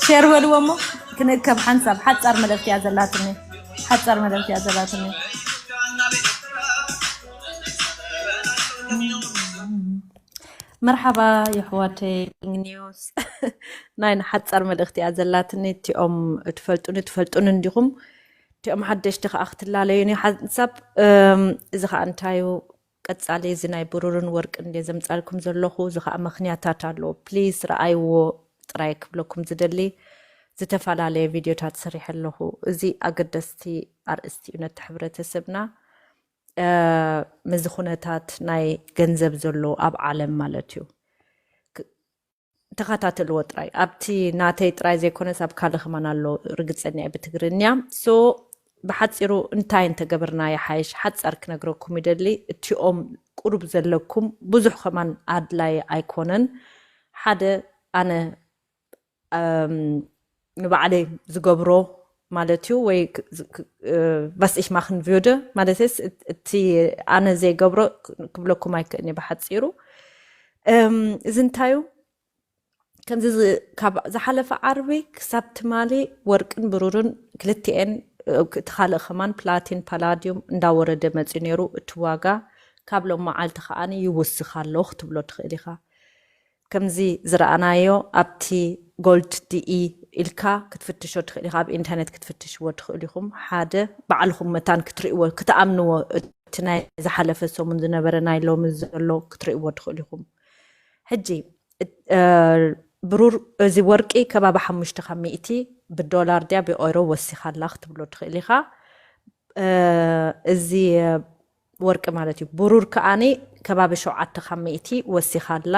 ሼር በልዎ እሞ ክንእከብ ሓንሳብ ሓጻር መልእኽቲ እያ ዘላትኒ። ሓጻር መልእኽቲ እያ ዘላትኒ። መርሓባ የሕዋተይ ኒውስ። ናይ ሓጻር መልእኽቲ እያ ዘላትኒ። እቲኦም ትፈልጡኒ ትፈልጡኒ እንዲኹም፣ እቲኦም ሓደሽቲ ከዓ ክትላለዩኒ ሓንሳብ። እዚ ከዓ እንታዩ ቀጻሊ እዚ ናይ ብሩርን ወርቅን እንደ ዘምጻልኩም ዘለኹ፣ እዚ ከዓ ምኽንያታት ኣለዎ። ፕሊዝ ረኣይዎ ጥራይ ክብለኩም ዝደሊ። ዝተፈላለየ ቪድዮታት ሰሪሐ ኣለኹ። እዚ ኣገደስቲ ኣርእስቲ እዩ ነቲ ሕብረተሰብና፣ እ፣ ምስዚ ኩነታት ናይ ገንዘብ ዘሎ ኣብ ዓለም ማለት እዩ። ክ-፣ ተኸታተልዎ ጥራይ። ኣብቲ ናተይ ጥራይ ዘይኮነስ ኣብ ካልእ ከማን ኣሎ፣ ርግጸኛ እየ ብትግርኛ። ሶ ብሓጺሩ እንታይ እንተገበርና ይሓይሽ ሓጻር ክነግረኩም ይደሊ። እቲኦም ቁሩብ ዘለኩም ብዙሕ ከማን ኣድላይ ኣይኮነን። ሓደ ኣነ፣ እም፣ ንባዕለይ ዝገብሮ ማለት እዩ፣ ወይ ክ-፣ ክ-፣ እ፣ was ich machen würde ማለት እስ፣ እት-፣ እቲ ኣነ ዘይገብሮ ክ-፣ ክብለኩም ኣይክእልን እየ ብሓጺሩ። እም፣ እዚ እንታይ እዩ? ከምዚ ዝ-፣ ካብ ዝሓለፈ ዓርቢ ክሳብ ትማሊ ወርቅን ብሩርን ክልቲኤን፣ እ፣ እቲ ካልእ ከማን ፕላቲን ፓላዲዩም እንዳወረደ መፅዩ ነይሩ። እቲ ዋጋ ካብ ሎም መዓልቲ ከዓኒ ይውስኽ ኣሎ ክትብሎ ትኽእል ኢኻ። ከምዚ ዝረኣናዮ ኣብቲ ጎልድ ዲኢ ኢልካ ክትፍትሾ ትኽእል ኢኻ። ኣብ ኢንተርኔት ክትፍትሽዎ ትኽእል ኢኹም። ሓደ ባዕልኹም መታን ክትርእይዎ፣ ክትኣምንዎ፣ እቲ ናይ ዝሓለፈ ሰሙን ዝነበረ ናይ ሎሚ ዘሎ ክትርእይዎ ትኽእል ኢኹም። ሕጂ፣ እ፣ ብሩር፣ እዚ ወርቂ ከባቢ ሓሙሽተ ካብ ሚእቲ ብዶላር ድያ ብኦይሮ ወሲኻ ኣላ ክትብሎ ትኽእል ኢኻ። እ፣ እዚ ወርቂ ማለት እዩ። ብሩር ከኣኒ ከባቢ ሸውዓተ ካብ ሚእቲ ወሲኻ ኣላ።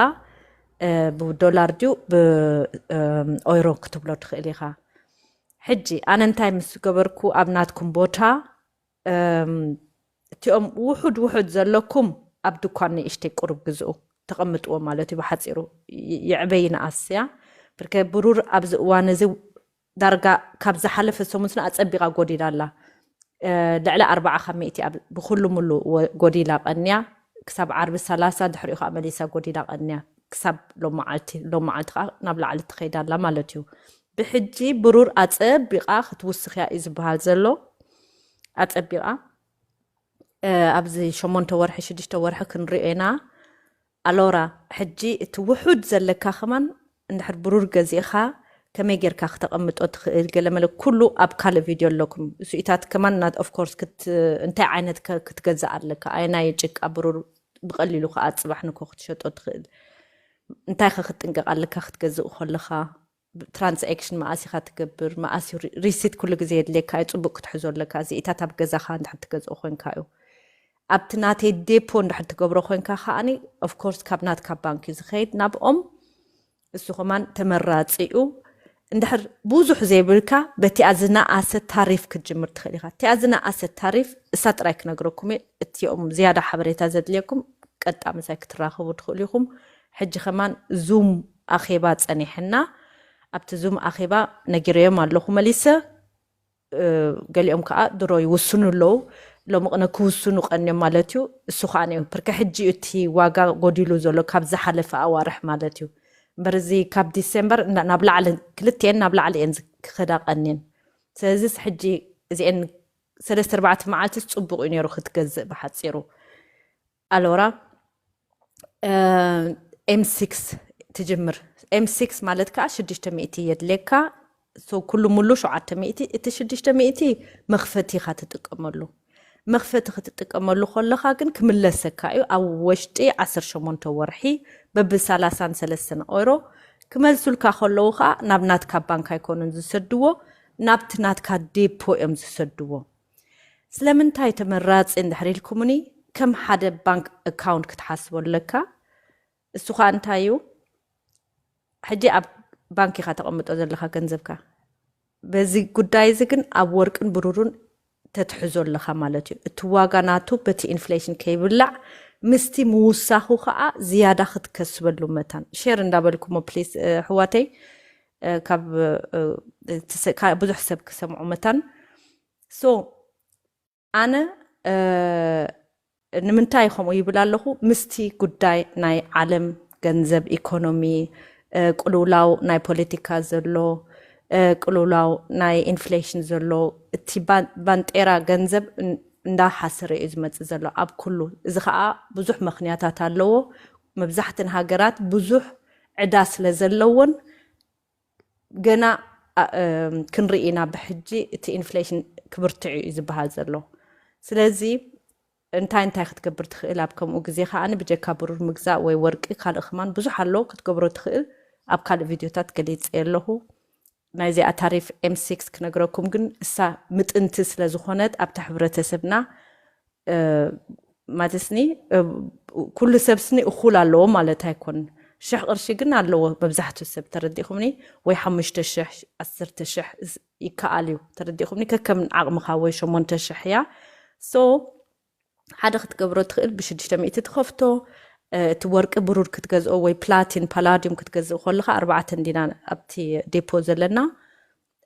እ፣ ብዶላር ድዩ ብ-፣ እም፣ ኦይሮ ክትብሎ ትኽእል ኢኻ። ሕጂ ኣነ እንታይ ምስ ገበርኩ ኣብ ናትኩም ቦታ፣ እም፣ እቲኦም ውሑድ ውሑድ ዘለኩም ኣብ ድኳን ንእሽተይ ቁሩብ ግዝኡ፣ ተቐምጥዎ ማለት እዩ። ብሓጺሩ ይ-፣ ይዕበይ ይንኣስ እያ። ብርከ ብሩር ኣብዚ እዋን እዚ ዳርጋ ካብ ዝሓለፈ ሰሙን ስና ኣጸቢቓ ጎዲላ ኣላ። እ፣ ልዕሊ ኣርባዓ ካብ ሚእቲ ኣብ፣ ብኹሉ ሙሉ ወ-፣ ጎዲላ ቀንያ። ክሳብ ዓርቢ ሰላሳ፣ ድሕሪኡ ከኣ መሊሳ ጎዲላ ቀንያ። ክሳብ ሎም መዓልቲ፣ ሎም መዓልቲ ከኣ ናብ ላዕሊ ትኸይድ ኣላ ማለት እዩ። ብሕጂ ብሩር ኣጸቢቓ ክትውስኽያ እዩ ዝበሃል ዘሎ። ኣጸቢቓ፣ እ፣ ኣብዚ ሸሞንተ ወርሒ፣ ሽዱሽተ ወርሒ ክንሪኦ ኢና። ኣሎራ፣ ሕጂ እቲ ውሑድ ዘለካ ከማን እንድሕር ብሩር ገዚእኻ ከመይ ጌርካ ክተቐምጦ ትኽእል፣ ገለ መለ ኩሉ ኣብ ካልእ ቪድዮ ኣለኩም። እሱኢታት ከማን ናት፣ ኦፍ ኮርስ፣ ክት-፣ እንታይ ዓይነት ከ-፣ ክትገዝእ ኣለካ፣ ኣየናይ ጭቃ ብሩር ብቐሊሉ ከኣ ጽባሕ ንኮ ክትሸጦ ትኽእል። እንታይ ከ ክትጥንቀቕ ኣለካ ክትገዝእ ከለኻ? ትራንስኣክሽን መኣስ ኢኻ ትገብር፣ መኣስ ሪ-፣ ሪሲት ኩሉ ግዜ የድልየካ እዩ፣ ጽቡቅ ክትሕዞ ኣለካ። እዚኢታት ኣብ ገዛኻ እንድሕር ትገዝኦ ኮንካ እዩ። ኣብቲ ናተይ ዴፖ እንድሕር ትገብሮ ኮንካ ከኣኒ፣ ኦፍ ኮርስ፣ ካብ ናትካ ባንክ እዩ ዝኸይድ ናብኦም። እሱ ከማን ተመራጺ እዩ። እንድሕር ብዙሕ ዘይብልካ፣ በቲኣ ዝነኣሰ ታሪፍ ክትጅምር ትኽእል ኢኻ። እቲኣ ዝነኣሰ ታሪፍ እሳ ጥራይ ክነግረኩም እየ። እቲኦም ዝያዳ ሓበሬታ ዘድልየኩም ቀጥታ ምሳይ ክትራኸቡ ትኽእሉ ኢኹም። ሕጂ ከማን ዙም ኣኼባ ጸኒሕና፣ ኣብቲ ዙም ኣኼባ ነጊረዮም ኣለኹ መሊሰ። እ፣ ገሊኦም ከኣ ድሮ ይውስኑ ኣለዉ። ሎሚ ቅነ ክውስኑ ቀንዮም ማለት እዩ። እሱ ከኣ ነዩ። ብርከ ሕጂ እዩ እቲ ዋጋ ጎዲሉ ዘሎ ካብ ዝሓለፈ ኣዋርሕ ማለት እዩ። እምበር እዚ ካብ ዲሴምበር እና-፣ ናብ ላዕሊ፣ ክልቲኤን ናብ ላዕሊ እየን ዝ-፣ ክኸዳ ቀንየን። ስለዚስ ሕጂ እዚኤን ሰለስተ ኣርባዕተ መዓልትስ ጽቡቕ እዩ ነይሩ ክትገዝእ ብሓጺሩ። ኣሎራ፣ እ፣ ኤም ሲክስ ትጅምር። ኤም ሲክስ ማለት ከኣ ሽዱሽተ ሚእቲ የድልየካ። ሶ ኩሉ ሙሉ ሸውዓተ ሚእቲ፣ እቲ ሽዱሽተ ሚእቲ መኽፈቲ ኢኻ ትጥቀመሉ። መኽፈቲ ክትጥቀመሉ ከለኻ ግን ክምለሰካ እዩ። ኣብ ወሽጢ ዓሰርተ ሸሞንተ ወርሒ በብ ሰላሳን ሰለስተን ኦይሮ ክመልሱልካ ከለዉ ከኣ ናብ ናትካ ባንክ ኣይኮኑን ዝሰድዎ፣ ናብቲ ናትካ ዴፖ እዮም ዝሰድዎ። ስለምንታይ ተመራጺ እንድሕር ኢልኩምኒ፣ ከም ሓደ ባንክ ኣካውንት ክትሓስቦ ኣለካ። እሱ ኸኣ እንታይ እዩ? ሕጂ ኣብ ባንክ ኢኻ ተቐምጦ ዘለኻ ገንዘብካ። በዚ ጉዳይ እዚ ግን ኣብ ወርቅን ብሩርን ተትሕዞ ኣለኻ ማለት እዩ። እቲ ዋጋ ናቱ በቲ ኢንፍሌሽን ከይብላዕ፣ ምስቲ ምውሳኹ ኸኣ ዝያዳ ክትከስበሉ መታን። ሼር እንዳበልኩሞ ፕሊስ፣ እ፣ ኣሕዋተይ፣ እ፣ ካብ፣ እ፣ እቲ ሰ-፣ ካ-፣ ብዙሕ ሰብ ክሰምዖ መታን። ሶ፣ ኣነ፣ እ፣ ንምንታይ ከምኡ ይብል ኣለኹ? ምስቲ ጉዳይ ናይ ዓለም ገንዘብ፣ ኢኮኖሚ፣ ቅልውላው ናይ ፖለቲካ ዘሎ፣ ቅልውላው ናይ ኢንፍሌሽን ዘሎ፣ እቲ ባንጤራ ገንዘብ እንዳሓሰረ እዩ ዝመፅእ ዘሎ ኣብ ኩሉ። እዚ ከዓ ብዙሕ ምክንያታት ኣለዎ። መብዛሕትን ሃገራት ብዙሕ ዕዳ ስለ ዘለዎን ገና ክንርኢ ኢና ብሕጂ እቲ ኢንፍሌሽን ክብርትዕ እዩ ዝበሃል ዘሎ። ስለዚ እንታይ እንታይ ክትገብር ትኽእል ኣብ ከምኡ ግዜ ከዓኒ ብጀካ ብሩር ምግዛእ ወይ ወርቂ ካልእ ከማን ብዙሕ ኣሎ ክትገብሮ ትኽእል። ኣብ ካልእ ቪድዮታት ገሊፀ ኣለኹ። ናይዚኣ ታሪፍ ኤም ሲክስ ክነግረኩም ግን እሳ ምጥንቲ ስለ ዝኾነት ኣብቲ ሕብረተሰብና ማለትስኒ ኩሉ ሰብ ስኒ እኩል ኣለዎ ማለት ኣይኮን። ሽሕ ቅርሺ ግን ኣለዎ መብዛሕትኡ ሰብ ተረዲኹምኒ፣ ወይ ሓሙሽተ ሽሕ ዓሰርተ ሽሕ ይከኣል እዩ ተረዲኹምኒ፣ ከከም ዓቕምኻ ወይ ሸሞንተ ሽሕ እያ። ሶ ሓደ ክትገብሮ ትኽእል ብሽዱሽተ ሚእቲ ትኸፍቶ። እቲ ወርቂ ብሩር ክትገዝኦ ወይ ፕላቲን ፓላዲዩም ክትገዝእ ከለኻ ኣርባዕተ እንዲና ኣብቲ ዴፖ ዘለና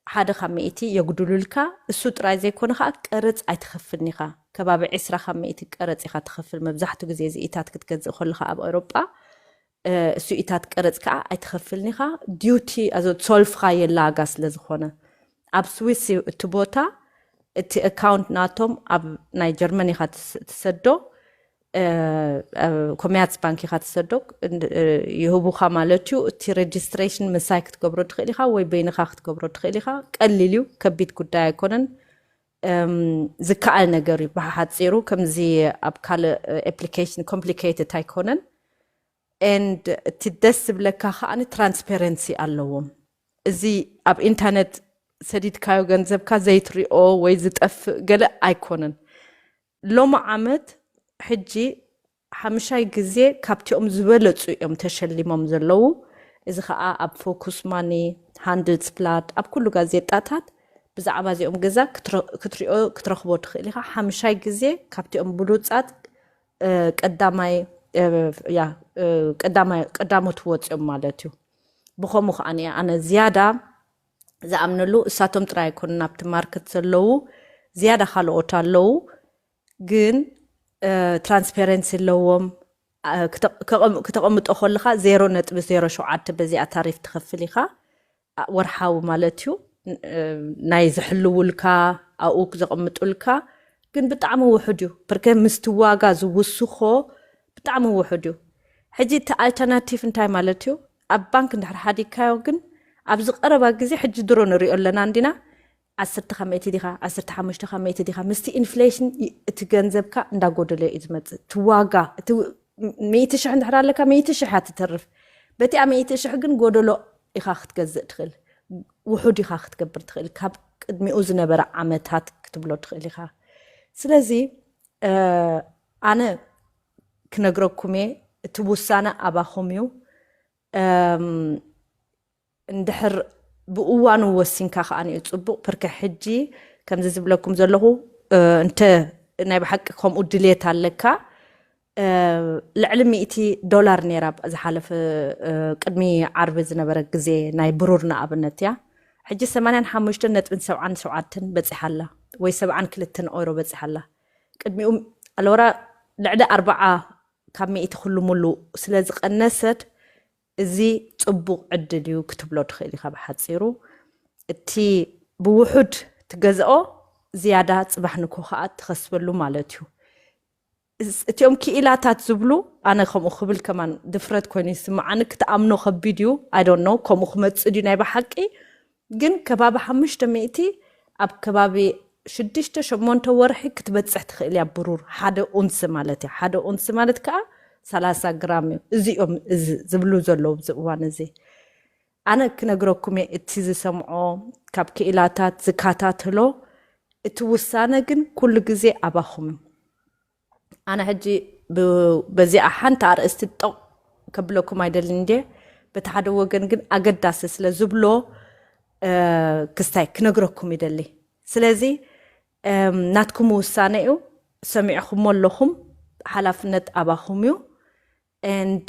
ሓደ ካብ ሚእቲ የጉድሉልካ። እሱ ጥራይ ዘይኮነ ከዓ ቀረፅ ኣይትኸፍልን ኢኻ። ከባቢ ዕስራ ካብ ሚእቲ ቀረፅ ኢኻ ትኸፍል። መብዛሕትኡ ግዜ እዚ ኢታት ክትገዝእ ከለኻ ኣብ ኣውሮጳ እሱ ኢታት ቀረፅ ከዓ ኣይትኸፍልን ኢኻ። ዲዩቲ ኣዞ ሶልፍኻ የላጋ ስለ ዝኾነ ኣብ ስዊስ እቲ ቦታ እቲ ኣካውንት ናቶም ኣብ ናይ ጀርመን ኢኻ ትሰዶ ኮሜርስ ባንክ ኢኻ ትሰዶ ይህቡኻ ማለት እዩ። እቲ ሬጅስትሬሽን ምሳይ ክትገብሮ ትኽእል ኢኻ ወይ በይንኻ ክትገብሮ ትኽእል ኢኻ። ቀሊል እዩ፣ ከቢድ ጉዳይ ኣይኮነን። ዝከኣል ነገር እዩ ብሓፂሩ። ከምዚ ኣብ ካልእ ኣፕሊኬሽን ኮምፕሊኬትድ ኣይኮነን። And እቲ ደስ ዝብለካ ከዓኒ ትራንስፓረንሲ ኣለዎም። እዚ ኣብ ኢንተርነት ሰዲድካዮ ገንዘብካ ዘይትሪኦ ወይ ዝጠፍእ ገለ ኣይኮነን። ሎሚ ዓመት ሕጂ ሓምሻይ ግዜ ካብቲኦም ዝበለፁ እዮም ተሸሊሞም ዘለዉ። እዚ ከዓ ኣብ ፎኩስ ማኒ፣ ሃንድልስፕላት፣ ኣብ ኩሉ ጋዜጣታት ብዛዕባ እዚኦም ገዛ ክትሪኦ ክትረኽቦ ትኽእል ኢኻ። ሓምሻይ ግዜ ካብቲኦም ብሉፃት ቀዳማይ ያ ቀዳሞት ወፂኦም ማለት እዩ። ብኸምኡ ከዓ ኣነ ዝያዳ ዝኣምነሉ እሳቶም ጥራይ ኣይኮኑን ኣብቲ ማርኬት ዘለዉ፣ ዝያዳ ካልኦት ኣለዉ። ግን ትራንስፓረንሲ ኣለዎም። ክተቐምጦ ከለኻ ዜሮ ነጥቢ ዜሮ ሸውዓተ በዚኣ ታሪፍ ትኸፍል ኢኻ ወርሓዊ ማለት እዩ። ናይ ዝሕልውልካ ኣብኡ ዘቐምጡልካ ግን ብጣዕሚ ውሑድ እዩ። ብርከ ምስቲ ዋጋ ዝውስኾ ብጣዕሚ ውሑድ እዩ። ሕጂ እቲ ኣልተርናቲቭ እንታይ ማለት እዩ? ኣብ ባንክ እንድሕር ሓዲግካዮ ግን ኣብዚ ቀረባ ግዜ ሕጂ ድሮ ንሪኦ ኣለና እንዲና ዓሰርተ ካብ ሚእቲ ዲኻ ዓሰርተ ሓሙሽተ ካብ ሚእቲ ዲኻ ምስቲ ኢንፍሌሽን እቲ ገንዘብካ እንዳጎደለ እዩ ዝመፅእ። እቲ ዋጋ እቲ ሚእቲ ሽሕ እንድሕር ኣለካ ሚእቲ ሽሕ እያ ትተርፍ። በቲኣ ሚእቲ ሽሕ ግን ጎደሎ ኢኻ ክትገዝእ ትኽእል፣ ውሑድ ኢኻ ክትገብር ትኽእል ካብ ቅድሚኡ ዝነበረ ዓመታት ክትብሎ ትኽእል ኢኻ። ስለዚ ኣነ ክነግረኩም እየ፣ እቲ ውሳነ ኣባኹም እዩ። እንድሕር ብእዋኑ ወሲንካ ከዓ እዩ ፅቡቕ። ብርከ ሕጂ ከምዚ ዝብለኩም ዘለኹ እንተ ናይ ብሓቂ ከምኡ ድሌት ኣለካ ልዕሊ ሚእቲ ዶላር ነይራ ዝሓለፈ ቅድሚ ዓርቢ ዝነበረ ግዜ ናይ ብሩር ንኣብነት እያ። ሕጂ ሰማንያን ሓሙሽተ ነጥብን ሰብዓን ሸውዓተን በፂሓ ኣላ ወይ ሰብዓን ክልተን ኦይሮ በፂሓ ኣላ። ቅድሚኡ ኣሎራ ልዕሊ ኣርባዓ ካብ ሚእቲ ኩሉ ሙሉ ስለ ዝቐነሰት እዚ ፅቡቕ ዕድል እዩ ክትብሎ ትኽእል ኢኻ ብሓፂሩ። እቲ ብውሑድ ትገዝኦ ዝያዳ ፅባሕ ንኮ ከዓ ትኸስበሉ ማለት እዩ። እቲኦም ክኢላታት ዝብሉ ኣነ ከምኡ ክብል ከማን ድፍረት ኮይኑ ይስምዓኒ። ክትኣምኖ ከቢድ እዩ። I don't know ከምኡ ክመፅእ ድዩ ናይ ብሓቂ ግን ከባቢ ሓሙሽተ ሚእቲ ኣብ ከባቢ ሽዱሽተ ሸሞንተ ወርሒ ክትበፅሕ ትኽእል እያ። ብሩር ሓደ ኡንስ ማለት እዩ። ሓደ ኡንስ ማለት ከዓ ሰላሳ ግራም እዩ። እዚኦም እዚ ዝብሉ ዘለዉ ኣብዚ እዋን እዚ ኣነ ክነግረኩም እየ እቲ ዝሰምዖ ካብ ክኢላታት ዝከታተሎ። እቲ ውሳነ ግን ኩሉ ግዜ ኣባኹም እዩ። ኣነ ሕጂ በዚኣ ሓንቲ ኣርእስቲ ጠቕ ከብለኩም ኣይደልን እንዴ፣ በቲ ሓደ ወገን ግን ኣገዳሲ ስለ ዝብሎ ክስታይ ክነግረኩም ይደሊ። ስለዚ ናትኩም ውሳነ እዩ፣ ሰሚዕኹሞ ኣለኹም፣ ሓላፍነት ኣባኹም እዩ። And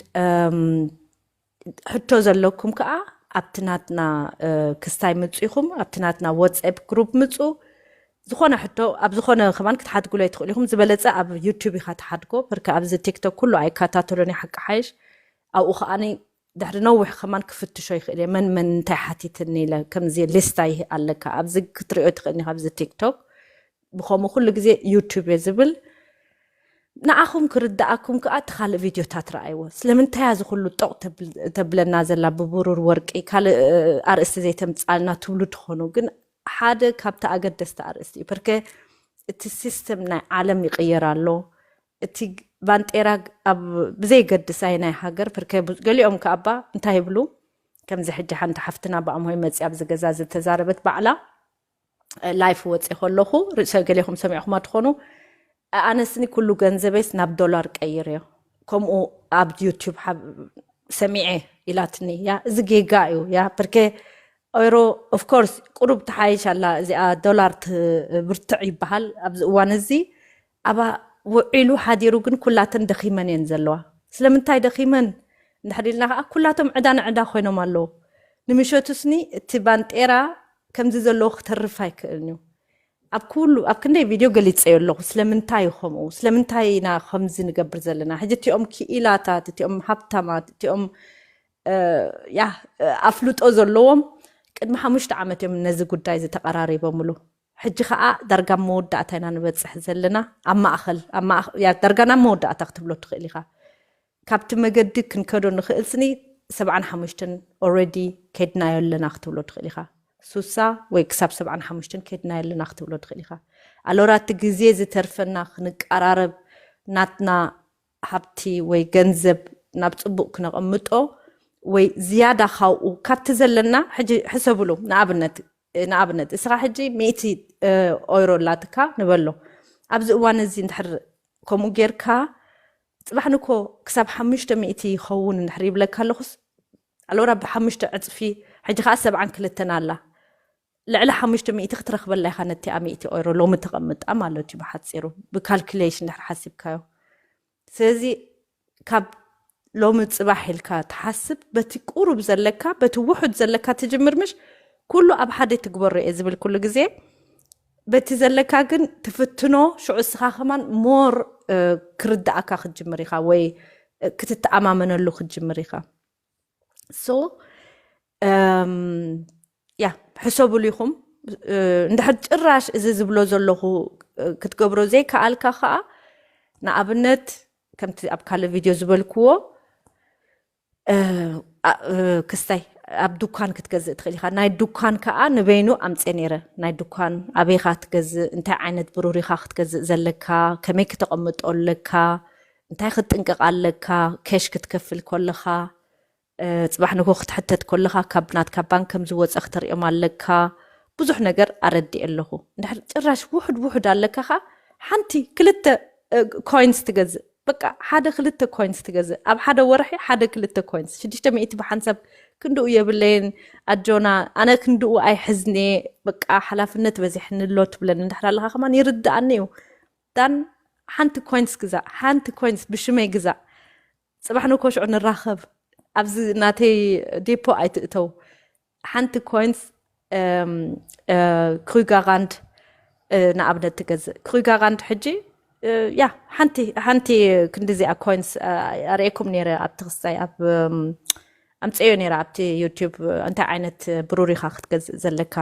ሕቶ ዘለኩም ከዓ ኣብቲ ናትና ክስታይ ምፁ ኢኹም፣ ኣብቲ ናትና ዋትስኣፕ ግሩፕ ምፁ። ዝኾነ ሕቶ ኣብ ዝኾነ ከማን ክትሓድጉሎ ይትኽእሉ ኢኹም። ዝበለጸ ኣብ ዩቱብ ኢኻ ትሓድጎ፣ ብርክ ኣብዚ ቲክቶክ ኩሉ ኣይከታተሎን እየ ሓቂ ሓይሽ። ኣብኡ ከኣ ድሕሪ ነዊሕ ከማን ክፍትሾ ይኽእል እየ፣ መን መን እንታይ ሓቲትኒ ኢለ። ከምዚ ሊስታ ይህ ኣለካ፣ ኣብዚ ክትሪኦ ትኽእልኒ። ካብዚ ቲክቶክ ብኸምኡ ኩሉ ግዜ ዩቱብ እየ ዝብል። ንዓኹም ክርድኣኩም ከኣ እቲ ካልእ ቪድዮታት ረኣይዎ። ስለምንታይ እዚ ኩሉ ጦቕ ተብል- ተብለና ዘላ ብብሩር ወርቂ ካልእ ኣርእስቲ ዘይተምጻልና ትብሉ ትኾኑ፣ ግን ሓደ ካብቲ ኣገደስቲ ኣርእስቲ እዩ። ፐርከ እቲ ሲስተም ናይ ዓለም ይቕየር ኣሎ። እቲ ባንጤራ ኣብ ብዘይገድስ ኣይ ናይ ሃገር ፐርከ ብዙ- ገሊኦም ከኣባ እንታይ ይብሉ? ከምዚ ሕጂ ሓንቲ ሓፍትና ብኣምሆይ መፂኣ ኣብዚ ገዛ ዝተዛረበት ባዕላ፣ ላይፍ ወፂ ከለኹ ርእሰ ገሌኹም ሰሚዕኹማ ትኾኑ። ኣነስኒ ኩሉ ገንዘበይስ ናብ ዶላር ቀይርዮ፣ ከምኡ ኣብ ዩቱብ ሓብ- ሰሚዐ ኢላትኒ። ያ እዚ ጌጋ እዩ። ያ ፐርከ ኦይሮ ኦፍኮርስ ቁሩብ ትሓይሽ ኣላ እዚኣ፣ ዶላር ትብርትዕ ይበሃል ኣብዚ እዋን እዚ። ኣባ ውዒሉ ሓዲሩ ግን ኩላተን ደኺመን እየን ዘለዋ። ስለምንታይ ደኺመን እንድሕር ኢልና ከዓ ኩላቶም ዕዳ ንዕዳ ኮይኖም ኣለዉ። ንምሸቱስኒ እቲ ባንጤራ ከምዚ ዘለዎ ክተርፍ ኣይክእልን እዩ። ኣብ ኩሉ ኣብ ክንደይ ቪድዮ ገሊፀዮ ኣለኹ። ስለምንታይ እዩ ከምኡ? ስለምንታይ ኢና ከምዚ ንገብር ዘለና? ሕጂ እቲኦም ክኢላታት፣ እቲኦም ሃብታማት፣ እቲኦም እ፣ ያ እ፣ ኣፍልጦ ዘለዎም ቅድሚ ሓሙሽተ ዓመት እዮም ነዚ ጉዳይ ዝተቐራሪቦምሉ። ሕጂ ከዓ ዳርጋ ኣብ መወዳእታ ኢና ንበፅሕ ዘለና። ኣብ ማእኸል ኣብ ማእኸ- ያ ዳርጋ ናብ መወዳእታ ክትብሎ ትኽእል ኢኻ። ካብቲ መገዲ ክንከዶ ንኽእል ስኒ ሰብዓን ሓሙሽተን ኦልሬዲ ከድናዮ ኣለና ክትብሎ ትኽእል ኢኻ። ሱሳ ወይ ክሳብ ሰብዓን ሓሙሽተን ከድናዮ ኣለና ክትብሎ ትኽእል ኢኻ። ኣሎራ እቲ ግዜ ዝተርፈና ክንቀራረብ ናትና ሃብቲ ወይ ገንዘብ ናብ ፅቡቕ ክነቐምጦ ወይ ዝያዳ ካብኡ ካብቲ ዘለና ሕጂ ሕሰብሉ። ንኣብነት ንኣብነት እስኻ ሕጂ ሚእቲ ኦይሮ ኣላትካ ንበሎ። ኣብዚ እዋን እዚ እንድሕር ከምኡ ጌርካ ፅባሕ ንኮ ክሳብ ሓሙሽተ ሚእቲ ይኸውን እንድሕር ይብለካ ኣለኹስ ኣሎራ ብሓሙሽተ ዕፅፊ ሕጂ ከዓ ሰብዓን ክልተን ኣላ። ልዕሊ ሓሙሽተ ሚእቲ ክትረኽበላ ኢኻ ነቲኣ ሚእቲ ኦይሮ ሎሚ ተቐምጣ ማለት እዩ ብሓፂሩ ብካልኩሌሽን ድሕር ሓሲብካዮ። ስለዚ ካብ ሎሚ ፅባሕ ኢልካ ትሓስብ በቲ ቁሩብ ዘለካ በቲ ውሑድ ዘለካ ትጅምር ምሽ ኩሉ ኣብ ሓደ ትግበሮ እየ ዝብል ኩሉ ግዜ በቲ ዘለካ ግን ትፍትኖ ሽዑ እስኻ ከማን ሞር ክርዳእካ ክትጅምር ኢኻ ወይ ክትተኣማመነሉ ክትጅምር ኢኻ። ሶ ያ ሕሰብሉ ኢኹም። እንድሕር ጭራሽ እዚ ዝብሎ ዘለኹ ክትገብሮ ዘይከኣልካ ከዓ ንኣብነት ከምቲ ኣብ ካልእ ቪድዮ ዝበልክዎ ክስታይ ኣብ ዱኳን ክትገዝእ ትኽእል ኢኻ። ናይ ዱኳን ከዓ ንበይኑ ኣምፀ ነይረ። ናይ ዱኳን ኣበይኻ ትገዝእ፣ እንታይ ዓይነት ብሩር ኢኻ ክትገዝእ ዘለካ፣ ከመይ ክተቐምጦ ኣለካ፣ እንታይ ክትጥንቀቕ ኣለካ፣ ኬሽ ክትከፍል ከለኻ፣ ፅባሕ ንግሆ ክትሕተት ከለኻ ካብ ናትካ ባንክ ከም ዝወፀ ክተርእዮም ኣለካ። ብዙሕ ነገር ኣረዲእ ኣለኹ። እንድሕር ጭራሽ ውሑድ ውሑድ ኣለካ ኸዓ ሓንቲ ክልተ ኮይንስ ትገዝእ፣ በቃ ሓደ ክልተ ኮይንስ ትገዝእ። ኣብ ሓደ ወርሒ ሓደ ክልተ ኮይንስ ሽዱሽተ ሚእቲ ብሓንሳብ ክንድኡ የብለይን ኣጆና፣ ኣነ ክንድኡ ኣይሕዝንየ፣ በቃ ሓላፍነት በዚሕኒ ኣሎ ትብለኒ እንድሕር ኣለኻ ከማን ይርድኣኒ እዩ። ዳን ሓንቲ ኮይንስ ግዛእ፣ ሓንቲ ኮይንስ ብሽመይ ግዛእ። ፅባሕ ንኮ ሽዑ ንራኸብ። ኣብዚ ናተይ ዴፖ ኣይትእተው። ሓንቲ ኮይንስ ክሪጋራንድ ንኣብነት ትገዝእ። ክሪጋራንድ ሕጂ ያ ሓንቲ ሓንቲ ክንዲዚኣ ኮይንስ ኣርእየኩም ነይረ ኣብቲ ክስታይ ኣብ ኣምፀዮ ነይረ ኣብቲ ዩቲብ እንታይ ዓይነት ብሩር ኢኻ ክትገዝእ ዘለካ።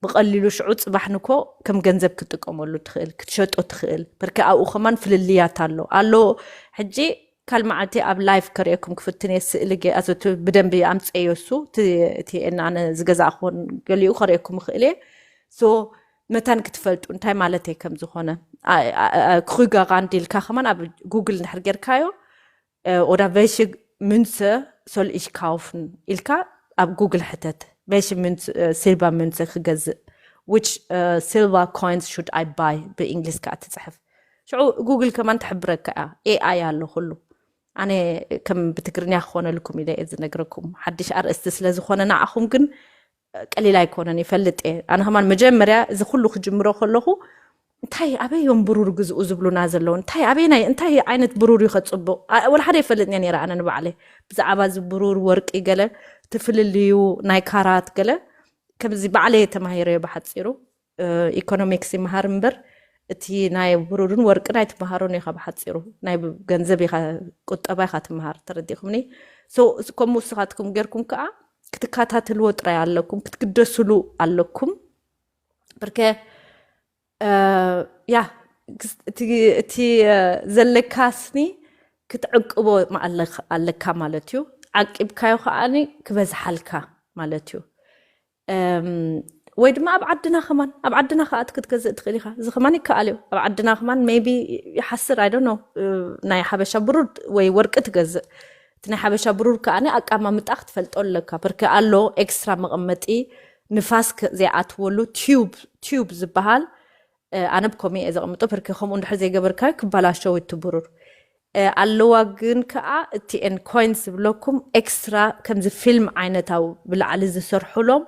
ብቐሊሉ ሽዑ ፅባሕ ንኮ ከም ገንዘብ ክትጥቀመሉ ትኽእል ክትሸጦ ትኽእል። ብርኪ ኣብኡ ከማን ፍልልያት ኣሎ ኣሎ። ሕጂ ካል መዓልቲ ኣብ ላይፍ ከርእየኩም ክፍትን እየ። ስእሊ ገ- ኣዞ እቲ ብደንቢ ኣምፀዮ እሱ እቲ- እቲ ኣነ ዝገዛእኹን ገሊኡ ከርእየኩም ይኽእል እየ። ሶ መታን ክትፈልጡ እንታይ ማለት እየ ከም ዝኾነ ክሪጋራንድ ኢልካ ከማን ኣብ ጉግል እንድሕር ጌርካዮ oder welche Münze soll ich kaufen ኢልካ ኣብ ጉግል ሕተት። Welche Münze, silver Münze ክገዝእ, which silver coins should I buy ብእንግሊዝ ከዓ ትፅሕፍ። ሽዑ ጉግል ከማን ትሕብረካ እያ። ኤኣይ ኣሎ ኩሉ። ኣነ ከም ብትግርኛ ክኾነልኩም ኢለ እየ ዝነግረኩም ሓድሽ ኣርእስቲ ስለ ዝኾነ ንዓኹም ግን ቀሊል ኣይኮነን ይፈልጥ እየ። ኣነ ከማን መጀመርያ እዚ ኩሉ ክጅምሮ ከለኹ እንታይ ኣበይ እዮም ብሩር ግዝኡ ዝብሉና ዘለዉ እንታይ ኣበይ ናይ እንታይ ዓይነት ብሩር እዩ ከፅቡቕ ወላ ሓደ ይፈልጥ እየ ነይረ ኣነ ንባዕለይ ብዛዕባ እዚ ብሩር ወርቂ ገለ ትፍልልዩ ናይ ካራት ገለ ከምዚ ባዕለየ ተማሂረዮ ብሓፂሩ ኢኮኖሚክስ ይመሃር እምበር፣ እቲ ናይ ብሩርን ወርቅን ኣይትመሃሮን ኢኻ። ብሓፂሩ ናይ ብ- ገንዘብ ኢኻ፣ ቁጠባ ኢኻ ትመሃር። ተረዲእኩምኒ? So ከምኡ ንስኻትኩም ጌርኩም ከዓ ክትከታተልዎ ጥራይ ኣለኩም፣ ክትግደስሉ ኣለኩም። ብርከ ያ ክስ- እቲ እቲ ዘለካ ስኒ ክትዕቅቦ ኣለካ ማለት እዩ። ዓቂብካዮ ከዓኒ ክበዝሓልካ ማለት እዩ። ወይ ድማ ኣብ ዓድና ከማን፣ ኣብ ዓድና ከኣ ክትገዝእ ትኽእል ኢኻ። እዚ ከማን ይከኣል እዩ። ኣብ ዓድና ከማን maybe ይሓስር፣ I don't know፣ ናይ ሓበሻ ብሩር ወይ ወርቂ ትገዝእ። እቲ ናይ ሓበሻ ብሩር ከኣ ኣቃማምጣ ክትፈልጦ ኣለካ። ብርክ ኣሎ ኤክስትራ መቐመጢ ንፋስ ዘይኣትወሉ ቲዩብ ዝበሃል። ኣነ ብኮሚ እየ ዘቐምጦ። ብርክ ከምኡ እንድሕር ዘይገበርካዮ ክባላሸው እቲ ብሩር። ኣለዋ ግን ከኣ እቲ ኤን ኮይንስ ዝብለኩም ኤክስትራ ከምዚ ፊልም ዓይነታዊ ብላዕሊ ዝሰርሑሎም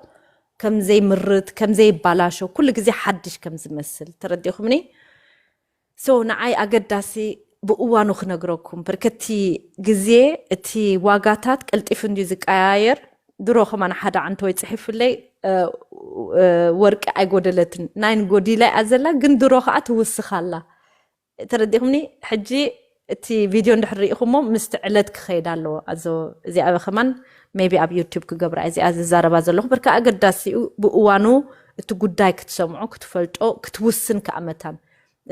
ከምዘይምርት ከምዘይባላሸው ኩሉ ግዜ ሓድሽ ከም ዝመስል ተረዲኹምኒ። So ንዓይ ኣገዳሲ ብእዋኑ ክነግረኩም። ብርከቲ ግዜ እቲ ዋጋታት ቀልጢፉ እንድዩ ዝቀያየር። ድሮ ከማን ሓደ ዓንተወይ ፅሒፍለይ፣ ወርቂ ኣይጎደለትን፣ ናይን ጎዲላ እያ ዘላ፣ ግን ድሮ ከዓ ትውስኻላ። ተረዲኹምኒ? ሕጂ እቲ ቪድዮ እንድሕር ርኢኹሞ ምስቲ ዕለት ክኸይድ ኣለዎ። ኣዞ እዚኣ ከማን maybe ኣብ ዩቱብ ክገብራ እዚኣ ዝዛረባ ዘለኹ። ብርካ ኣገዳሲኡ ብእዋኑ እቲ ጉዳይ ክትሰምዖ፣ ክትፈልጦ፣ ክትውስን ከዓ መታን።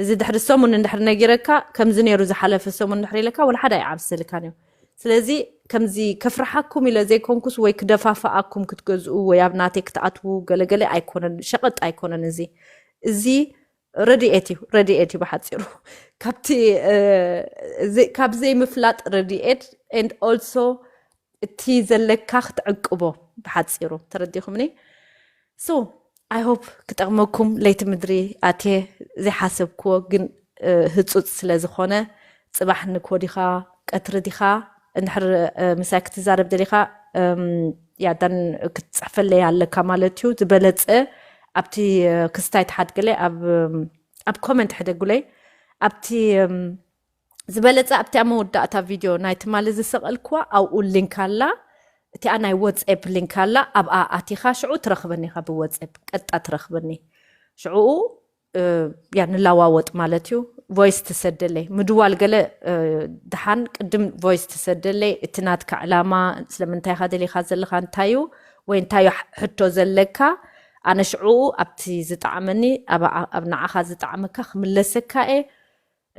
እዚ ድሕሪ ሰሙን እንድሕር ነጊረካ፣ ከምዚ ነይሩ ዝሓለፈ ሰሙን እንድሕር ኢለካ፣ ወላ ሓደ ኣይዓብስልካን እዩ። ስለዚ ከምዚ ከፍርሓኩም ኢለ ዘይኮንኩስ ወይ ክደፋፍኣኩም ክትገዝኡ ወይ ኣብ ናተይ ክትኣትዉ ገለገለ ኣይኮነን፣ ሸቐጥ ኣይኮነን እዚ። እዚ ረድኤት እዩ፣ ረድኤት እዩ ብሓፂሩ። ካብቲ ካብ ዘይምፍላጥ ረድኤት and also እቲ ዘለካ ክትዕቅቦ ብሓፂሩ ተረዲኹምኒ። So I hope ክጠቕመኩም። ለይቲ ምድሪ ኣትየ ዘይሓሰብክዎ ግን ህፁፅ ስለ ዝኾነ፣ ፅባሕ ንግሆ ዲኻ ቀትሪ ዲኻ እንድሕር ምሳይ ክትዛረብ ደሊኻ ያዳን ክትፅሕፈለይ ኣለካ ማለት እዩ። ዝበለፀ ኣብቲ ክስታይ ተሓድግለይ ኣብ ኮመንት ሕደጉለይ። ኣብቲ ዝበለፀ ኣብቲኣ መወዳእታ ቪድዮ ናይ ትማሊ ዝሰቐልክዋ ኣብኡ ሊንክ ኣላ። እቲኣ ናይ ወትስኤፕ ሊንክ ኣላ። ኣብኣ ኣቲኻ ሽዑ ትረኽበኒ ኢኻ ብወትስኤፕ ቀጥታ ትረኽበኒ። ሽዕኡ ያ ንላዋወጥ ማለት እዩ። ቮይስ ትሰደለይ ምድዋል ገለ ድሓን ቅድም ቮይስ ትሰደለይ እቲ ናትካ ዕላማ ስለምንታይ ኢኻ ደሊኻ ዘለኻ እንታይ እዩ ወይ እንታይ እዩ ሕቶ ዘለካ። ኣነ ሽዕኡ ኣብቲ ዝጠዓመኒ ኣብ ንዓኻ ዝጠዓመካ ክምለሰካ እየ።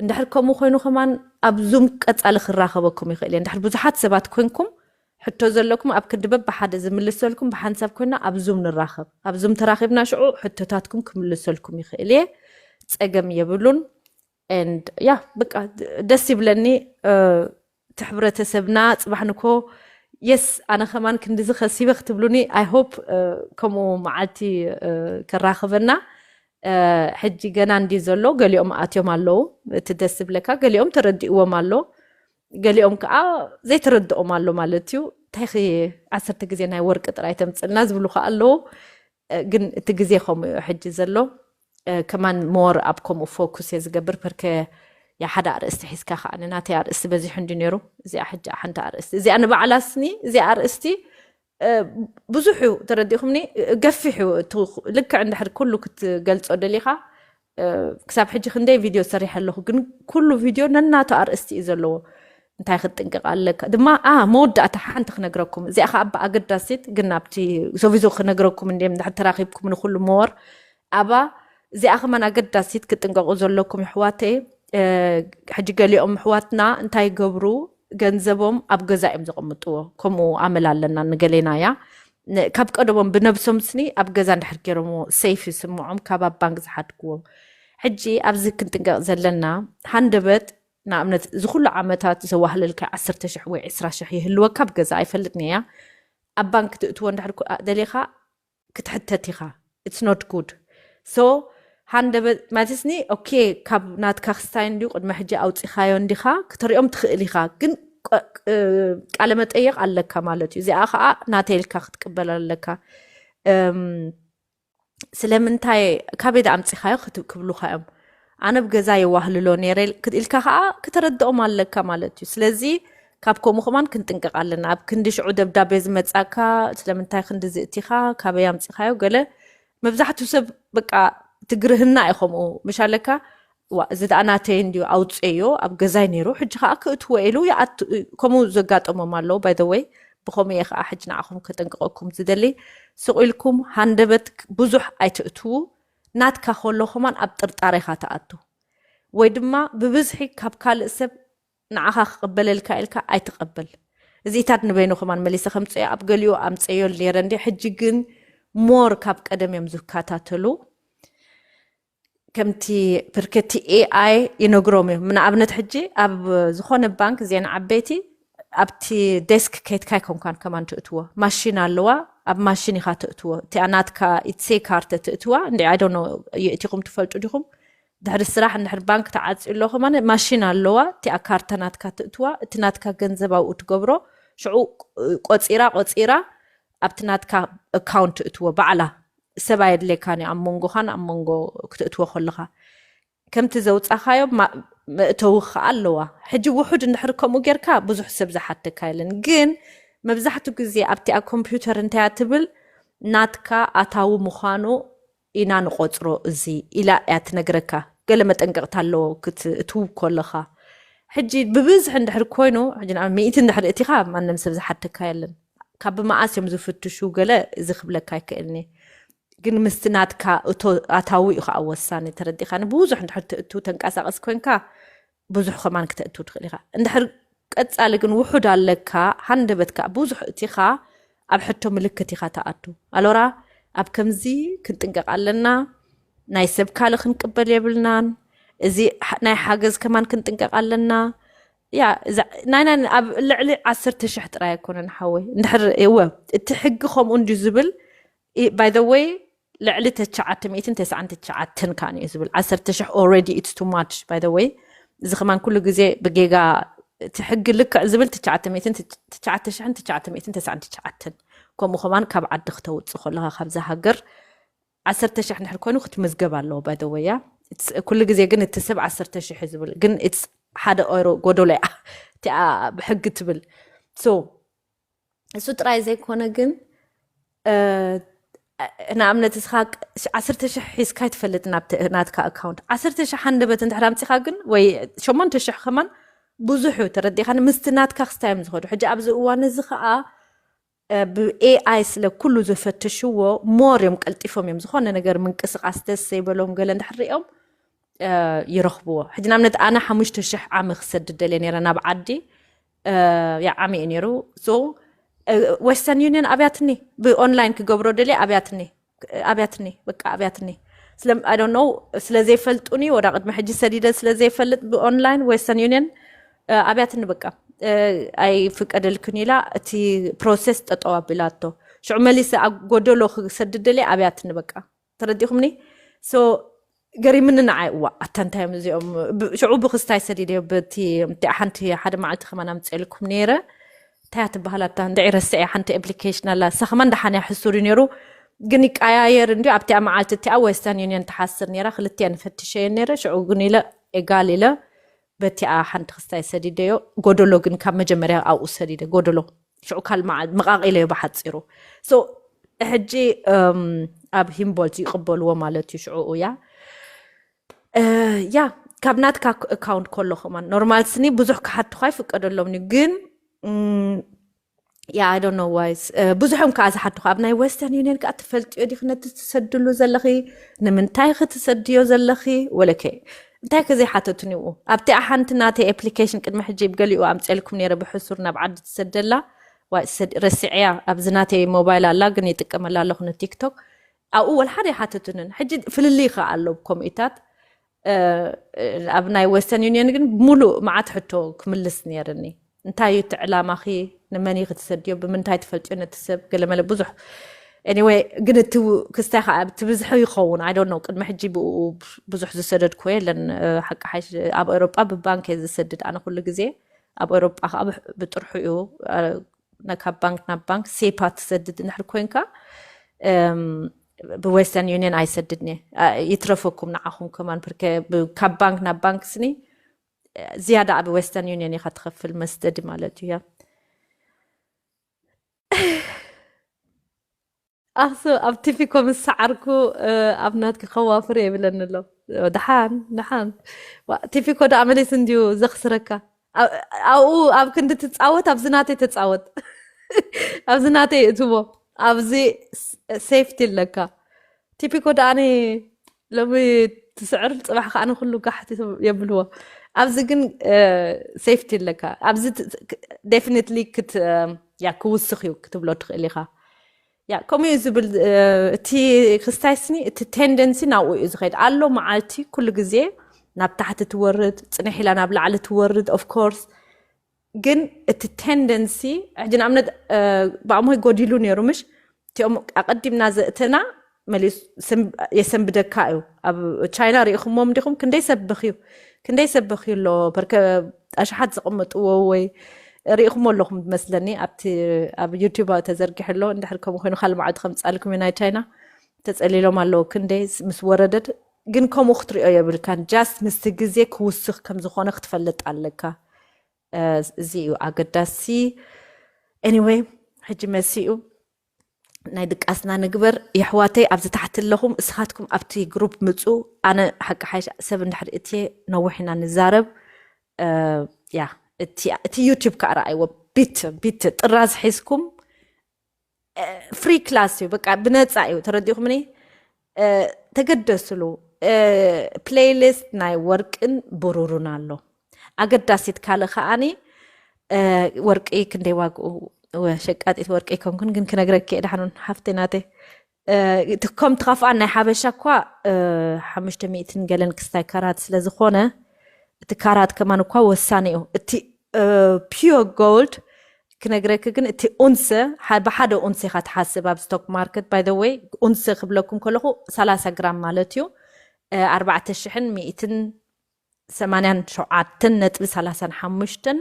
እንድሕር ከምኡ ኮይኑ ከማን ኣብ ዙም ቀጻሊ ክራኸበኩም ይኽእል እየ። እንድሕር ብዙሓት ሰባት ኮንኩም ሕቶ ዘለኩም ኣብ ክንዲ በብሓደ ዝምልሰልኩም ብሓንሳብ ኮይና ኣብ ዙም ንራኸብ። ኣብ ዙም ተራኺብና ሽዑ ሕቶታትኩም ክምልሰልኩም ይኽእል እየ። ጸገም የብሉን። And ያ በቃ ደስ ይብለኒ። እቲ ሕብረተሰብና ጽባሕ ንኮ የስ ኣነ ከማን ክንዲዚ ከሲበ ክትብሉኒ I hope ከምኡ መዓልቲ ከራኽበና። ሕጂ ገና እንዲ ዘሎ ገሊኦም ኣትዮም ኣለዉ። እቲ ደስ ዝብለካ ገሊኦም ተረዲእዎም ኣሎ፣ ገሊኦም ከዓ ዘይተረድኦም ኣሎ ማለት እዩ። እንታይ ኸ ዓሰርተ ግዜ ናይ ወርቂ ጥራይ ተምፅልና ዝብሉ ከዓ ኣለዉ። ግን እቲ ግዜ ከምኡ እዩ ሕጂ ዘሎ። ከማን ሞር ኣብ ከምኡ ፎኩስ እየ ዝገብር። ፐርከ ያ ሓደ ኣርእስቲ ሒዝካ ከዓ ንናተይ ኣርእስቲ በዚሑ እንዲ ነይሩ። እዚኣ ሕጂ ሓንቲ ኣርእስቲ እዚኣ ንባዕላ ስኒ እዚኣ ኣርእስቲ ብዙሕ እዩ ተረዲእኩምኒ። ገፊሕ እዩ እቲ ልክዕ እንድሕር ኩሉ ክትገልፆ ደሊኻ። ክሳብ ሕጂ ክንደይ ቪድዮ ሰሪሐ ኣለኹ፣ ግን ኩሉ ቪድዮ ነናቱ ኣርእስቲ እዩ ዘለዎ። እንታይ ክትጥንቀቕ ኣለካ ድማ ኣ መወዳእታ ሓንቲ ክነግረኩም፣ እዚኣ ከዓ ብኣገዳሲት ግን ናብቲ ሶቪዞ ክነግረኩም እንዲም እንድሕር ተራኺብኩም ንኩሉ መወር ኣባ እዚኣ ከማን ኣገዳሲት ክትጥንቀቑ ዘለኩም ይሕዋተይ። ሕጂ ገሊኦም ኣሕዋትና እንታይ ይገብሩ፣ ገንዘቦም ኣብ ገዛ እዮም ዘቐምጥዎ። ከምኡ ኣመል ኣለና ንገሌና እያ። ካብ ቀደሞም ብነብሶም ስኒ ኣብ ገዛ እንድሕር ገይሮምዎ ሴፍ ይስምዖም ካብ ኣብ ባንክ ዝሓድግዎ። ሕጂ ኣብዚ ክንጥንቀቕ ዘለና ሃንደበት ንኣብነት እዚ ኩሉ ዓመታት ዘዋህለልካ ዓሰርተ ሽሕ ወይ ዕስራ ሽሕ ይህልወካ ኣብ ገዛ ኣይፈልጥን እያ። ኣብ ባንክ ትእትዎ እንድሕር ደሊኻ ክትሕተት ኢኻ። It's not good። So ሃንደበት ማለትስኒ ኦኬ ካብ ናትካ ክስታይ እንዲዩ ቅድሚ ሕጂ ኣውፂኻዮ እንዲኻ ክትሪኦም ትኽእል ኢኻ፣ ግን ቃለ መጠየቕ ኣለካ ማለት እዩ። እዚኣ ከዓ ናተይ ኢልካ ክትቅበል ኣለካ። ስለምንታይ ካበይ ዳ ኣምፂኻዮ ክብሉኻ እዮም። ኣነ ብ ገዛ የዋህልሎ ነይረ ኢልካ ከዓ ክተረድኦም ኣለካ ማለት እዩ። ስለዚ ካብ ከምኡ ከማን ክንጥንቀቕ ኣለና። ኣብ ክንዲ ሽዑ ደብዳቤ ዝመፃካ ስለምንታይ ክንዲ ዝእቲኻ ካበይ ኣምፂኻዮ ገለ መብዛሕትኡ ሰብ በቃ ትግርህና እዩ። ከምኡ ምሽ ኣለካ፣ ዋ፣ እዚ ደኣ ናተይ እንድዩ፣ ኣውፅኤዮ፣ ኣብ ገዛይ ነይሩ፣ ሕጂ ከዓ ክእትዎ ኢሉ ይኣቱ። ከምኡ ዘጋጠሞም ኣለዉ። By the way፣ ብኸምኡ እየ ከዓ ሕጂ ንዓኹም ከጠንቅቐኩም ዝደሊ። ስቕ ኢልኩም ሃንደበት ብዙሕ ኣይትእትዉ። ናትካ ከሎ ከማን ኣብ ጥርጣሬ ኢኻ ትኣቱ፣ ወይ ድማ ብብዝሒ ካብ ካልእ ሰብ ንዓኻ ክቕበለልካ ኢልካ ኣይትቐበል። እዚኢታት ንበይኑ ከማን መሊሰ ከምፅኦ፣ ኣብ ገሊኡ ኣምፀዮ ነይረ እንዲ፣ ሕጂ ግን ሞር ካብ ቀደም እዮም ዝከታተሉ። ከምቲ ብርከቲ ኤኣይ ይነግሮም እዮም። ንኣብነት ሕጂ ኣብ ዝኾነ ባንክ፣ እዚአን ዓበይቲ፣ ኣብቲ ዴስክ ከይትካ ኣይኮንካን ከማን ትእትዎ፣ ማሽን ኣለዋ፣ ኣብ ማሽን ኢኻ ትእትዎ። እቲኣ ናትካ ኢትሴ ካርተ ትእትዋ እንዲ፣ I don't know፣ የእቲኹም ትፈልጡ ዲኹም? ድሕሪ ስራሕ እንድሕር ባንክ ተዓፅዩ ኣሎ ከማን ማሽን ኣለዋ፣ እቲኣ ካርተ ናትካ ትእትዋ፣ እቲ ናትካ ገንዘብ ኣብኡ ትገብሮ፣ ሽዑ ቆፂራ ቆፂራ ኣብቲ ናትካ ኣካውንት ትእትዎ ባዕላ። ሰብ ኣየድልየካን እዩ ኣብ መንጎኻን ኣብ መንጎ ክትእትዎ ከለኻ። ከምቲ ዘውፃኻዮ ማ-፣ መእተዊ ከዓ ኣለዋ። ሕጂ ውሑድ እንድሕር ከምኡ ጌርካ ብዙሕ ሰብ ዝሓተካ የለን። ግን መብዛሕትኡ ግዜ ኣብቲ ኣብ ኮምፒውተር እንታይ እያ ትብል፣ ናትካ ኣታዊ ምዃኑ ኢና ንቆፅሮ እዚ ኢላ እያ ትነግረካ። ገለ መጠንቀቕታ ኣለዎ ክትእትው ከለኻ። ሕጂ ብብዝሒ እንድሕር ኮይኑ፣ ሕጂ ንኣብነት ሚእቲ እንድሕር እቲኻ ማንም ሰብ ዝሓተካ የለን። ካብ ብመኣስ እዮም ዝፍትሹ ገለ እዚ ክብለካ ኣይክእልኒ። ግን ምስቲ ናትካ እቶ-፣ ኣታዊ እዩ ከዓ ወሳኒ፣ ተረዲኻኒ? ብዙሕ እንድሕር ትእቱ ተንቀሳቐስ ኮንካ ብዙሕ ከማን ክተእቱ ትኽእል ኢኻ። እንድሕር ቀጻሊ ግን ውሑድ ኣለካ፣ ሃንደበትካ ብዙሕ እቲኻ፣ ኣብ ሕቶ ምልክት ኢኻ ትኣቱ። ኣሎራ፣ ኣብ ከምዚ ክንጥንቀቕ ኣለና፣ ናይ ሰብ ካልእ ክንቅበል የብልናን፣ እዚ ሓ-፣ ናይ ሓገዝ ከማን ክንጥንቀቕ ኣለና። ያ፣ እዛ፣ ናይ፣ ናይ፣ ኣብ ልዕሊ ዓሰርተ ሽሕ ጥራይ ኣይኮነን ሓወይ። እንድሕር፣ እወ፣ እቲ ሕጊ ከምኡ እንድዩ ዝብል፣ ኢ-፣ by the way፣ ልዕሊ ትሽዓተ ሚእትን ተስዓን ትሽዓተን ከኣ እዩ ዝብል። ዓሰርተ ሽሕ already it's too much, by the way። እዚ ከማን ኩሉ ግዜ ብጌጋ እቲ ሕጊ ልክዕ ዝብል ትሽዓተ ሚእትን፣ ትሽዓተ ሽሕን ትሽዓተ ሚእትን ተስዓን ትሽዓተን። ከምኡ ከማን ካብ ዓዲ ክተውፅእ ከለኻ ካብዛ ሃገር ዓሰርተ ሽሕ እንድሕር ኮይኑ ክትምዝገብ ኣለዎ፣ by the way፣ ያ። It's፣ ኩሉ ግዜ ግን እቲ ሰብ ዓሰርተ ሽሕ እዩ ዝብል፣ ግን it's ሓደ ኦይሮ ጎደሎ እያ እቲኣ ብሕጊ ትብል። So፣ እሱ ጥራይ ዘይኮነ ግን፣ እ፣ ንኣብነት እስኻ ቅ-፣ ዓሰርተ ሽሕ ሒዝካ ኣይትፈልጥ ናብቲ ናትካ ኣካውንት። ዓሰርተ ሽሕ ሃንደበት እንድሕር ኣምጺኻ ግን፣ ወይ ሸሞንተ ሽሕ ከማን ብዙሕ እዩ፣ ተረዲእካኒ? ምስቲ ናትካ ክስታይ እዮም ዝኸዱ። ሕጂ ኣብዚ እዋን እዚ ኸኣ፣ እ፣ ብኤኣይ ስለ ኩሉ ዝፈትሽዎ፣ ሞር እዮም ቀልጢፎም እዮም። ዝኾነ ነገር ምንቅስቓስ ደስ ዘይበሎም ገለ እንድሕር ሪኦም፣ እ፣ ይረኽብዎ። ሕጂ ንኣብነት ኣነ ሓሙሽተ ሽሕ ዓሚ ክሰድድ ደልየ ነይረ ናብ ዓዲ። እ፣ ያ ዓሚ እዩ ነይሩ። So፣ እ፣ ዌስተርን ዩኒየን ኣብያትኒ፣ ብኦንላይን ክገብሮ ደልየ ኣብያትኒ፣ ኣብያትኒ፣ በቃ ኣብያትኒ። ስለ፣ I don't know፣ ስለ ዘይፈልጡኒ፣ ወዳ ቅድሚ ሕጂ ሰዲደ ስለ ዘይፈልጥ ብኦንላይን ዌስተርን ዩኒየን፣ እ፣ ኣብያትኒ በቃ፣ እ፣ ኣይፍቀደልክን ኢላ፣ እቲ ፕሮሰስ ጠጠው ኣቢላቶ። ሽዑ መሊሰ ኣብ ጎደሎ ክሰድድ ደልየ ኣብያትኒ በቃ። ተረዲኹምኒ? So፣ ገሪምኒ ንዓይ። እዋ፣ ኣታ እንታይ እዮም እዚኦም? ብ-፣ ሽዑ ብክስታይ ሰዲደዮ፣ በቲ፣ እቲኣ ሓንቲ ሓደ መዓልቲ ከማን ኣምፅኤልኩም ነይረ። እንታይ እያ ትበሃል ኣታ? እንድዒ ረስዐ፣ ሓንቲ ኣፕሊኬሽን ኣላ። እሳ ከማን ደሓን እያ፣ ሕሱር እዩ ነይሩ። ግን ይቀያየር እንድዩ። ኣብቲኣ መዓልቲ እቲኣ ዌስተርን ዩኒየን ትሓስር ነይራ። ክልቲአን ፈትሸየን ነይረ። ሽዑ ግን ኢለ፣ ኤጋል ኢለ፣ በቲኣ ሓንቲ ክስታይ ሰዲደዮ። ጎደሎ ግን ካብ መጀመርያ ኣብኡ ሰዲደ፣ ጎደሎ። ሽዑ ካልእ መዓ-፣ መቓቒለዮ ብሓጺሩ። So፣ ሕጂ፣ እም፣ ኣብ ሂምቦልት ይቕበልዎ ማለት እዩ ሽዑ፣ እያ። እ፣ ያ፣ ካብ ናትካ ኣክ-፣ ኣካውንት ከሎ ከማን ኖርማል ስኒ ብዙሕ ክሓቱኻ ይፍቀደሎም እዩ፣ ግን፣ እም፣ ያ፣ I don't know why። እ፣ ብዙሕ እዮም ከኣ ዝሓቱኻ። ኣብ ናይ ዌስተርን ዩኒየን ከኣ ትፈልጥዮ ዲኺ ነቲ ትሰድሉ ዘለኺ? ንምንታይ ክትሰድዮ ዘለኺ? ወለከ እንታይ ከ ዘይሓተቱኒ ይኡ? ኣብቲኣ ሓንቲ ናተይ ኣፕሊኬሽን ቅድሚ ሕጂ ብገሊኡ ኣምፀልኩም ነይረ፣ ብሕሱር ናብ ዓዲ ትሰደላ። ዋይ፣ ሰድ-፣ ረሲዐያ። ኣብዚ ናተይ ሞባይል ኣላ፣ ግን ይጥቀመላ ኣለኹ ንቲክቶክ። ኣብኡ ወላ ሓደ ይሓተቱንን። ሕጂ ፍልልይ ከኣ ኣሎ ብከምኡታት። እ፣ ኣብ ናይ ዌስተርን ዩኒየን ግን ሙሉእ መዓት ሕቶ ክምልስ ነይርኒ። እንታይ እዩ እቲ ዕላማኺ? ንመን እዩ ክትሰድዮ? ብምንታይ ትፈልጥዮ ነቲ ሰብ? ገለመለ ብዙሕ። Anyway፣ ግን እቲ ክስታይ ከኣ እቲ ብዝሒ ይኸውን። I don't know። ቅድሚ ሕጂ ብኡ ብዙሕ ዝሰደድኩ የለን። እ፣ ሓቂ ሓይሽ ኣብ ኤውሮጳ ብባንክ እየ ዝሰድድ ኣነ ኩሉ ግዜ። ኣብ ኤውሮጳ ከኣ ብሕ-፣ ብጥርሑ እዩ። እ፣ ነ-፣ ካብ ባንክ ናብ ባንክ ሴፓ ትሰድድ እንድሕር ኮንካ፣ እም፣ ብዌስተርን ዩኒየን ኣይሰድድን እየ። እ፣ ይትረፈኩም ንዓኹም ከማን፣ ብርከ-፣ ብ-፣ ካብ ባንክ ናብ ባንክ ስኒ፣ ዝያዳ ኣብ ዌስተርን ዩኒየን ኢኻ ትኸፍል መስደዲ ማለት እዩ። ያ። ኣኽሱ ኣብ ቲፊኮ ምስ ሰዓርኩ ኣብ ናትኪ ከዋፍር የብለኒ ኣሎ። ደሓን ደሓን። ቲፊኮ ደኣ መሊስ እንድዩ ዘኽስረካ። ኣብኡ ኣብ ክንዲ ትፃወት ኣብዚ ናተይ ተፃወት። ኣብዚ ናተይ እትዎ ኣብዚ ሴፍቲ ኣለካ። ቲፒኮ ደኣኒ ሎሚ ትስዕር ፅባሕ ከዓ ንኩሉ ጋሕቲ የብልዎ። ኣብዚ ግን ሴፍቲ ኣለካ። ኣብዚ ዴፊኒትሊ ክውስኽ እዩ ክትብሎ ትኽእል ኢኻ። ያ ከምኡ እዩ ዝብል። እቲ ክስታይ ስኒ እቲ ቴንደንሲ ናብኡ እዩ ዝኸይድ ኣሎ። መዓልቲ ኩሉ ግዜ ናብ ታሕቲ ትወርድ፣ ፅንሕ ኢላ ናብ ላዕሊ ትወርድ። ኦፍኮርስ ግን እቲ ቴንደንሲ ሕጂ ንኣብነት ብኣምሆይ ጎዲሉ ነይሩ ምሽ እቲኦም ኣቐዲምና ዘእተና መሊሱ የሰንብደካ እዩ። ኣብ ቻይና ርኢኹሞም ዲኹም? ክንደይ ሰብኽ እዩ ክንደይ ሰብኽ እዩ ኣሎ በርከ ኣሽሓት ዝቕምጥዎ ወይ ርኢኹሞ ኣለኹም መስለኒ። ኣብቲ ኣብ ዩቲዩብ ተዘርጊሑ ኣሎ። እንድሕር ከምኡ ኮይኑ ካልእ መዓልቲ ከምፃልኩም እዩ። ናይ ቻይና ተፀሊሎም ኣለዉ። ክንደይ ምስ ወረደድ ግን ከምኡ ክትሪኦ የብልካን። ጃስት ምስቲ ግዜ ክውስኽ ከም ዝኾነ ክትፈልጥ ኣለካ። እዚ እዩ ኣገዳሲ። ኤኒወይ ሕጂ መሲኡ ናይ ድቃስና ንግበር። የሕዋተይ ኣብዚ ታሕቲ ኣለኹም፣ እስኻትኩም ኣብቲ ግሩፕ ምፁ። ኣነ ሓቂ ሓይሽ ሰብ እንድሕር እትየ ነዊሕ ኢና ንዛረብ። ያ እቲ ዩቲዩብ ከዓ ረኣይዎ። ቢት ቢት ጥራዝ ሒዝኩም ፍሪ ክላስ እዩ፣ በቃ ብነፃ እዩ። ተረዲኹምኒ? ተገደስሉ። ፕሌይሊስት ናይ ወርቅን ብሩሩን ኣሎ። ኣገዳሲት ካልእ ከዓኒ ወርቂ ክንደይ ዋግኡ? ሸቃጢት ወርቂ ኣይኮንኩን ግን ክነግረኪ እየ። ደሓኑን ሓፍተይ ናተይ። ከም ትኸፍኣን ናይ ሓበሻ እኳ ሓሙሽተ ሚእትን ገለን ክስታይ ካራት ስለ ዝኾነ እቲ ካራት ከማን እኳ ወሳኒ እዩ። እቲ ፒዮር ጎልድ ክነግረኪ ግን እቲ ኡንሰ ብሓደ ኡንሰ ኢኻ ትሓስብ ኣብ ስቶክ ማርኬት። ባይ ዘ ወይ ኡንሰ ክብለኩም ከለኹ ሰላሳ ግራም ማለት እዩ። ኣርባዕተ ሽሕን ሚእትን ሰማንያን ሸውዓተን ነጥቢ ሰላሳን ሓሙሽተን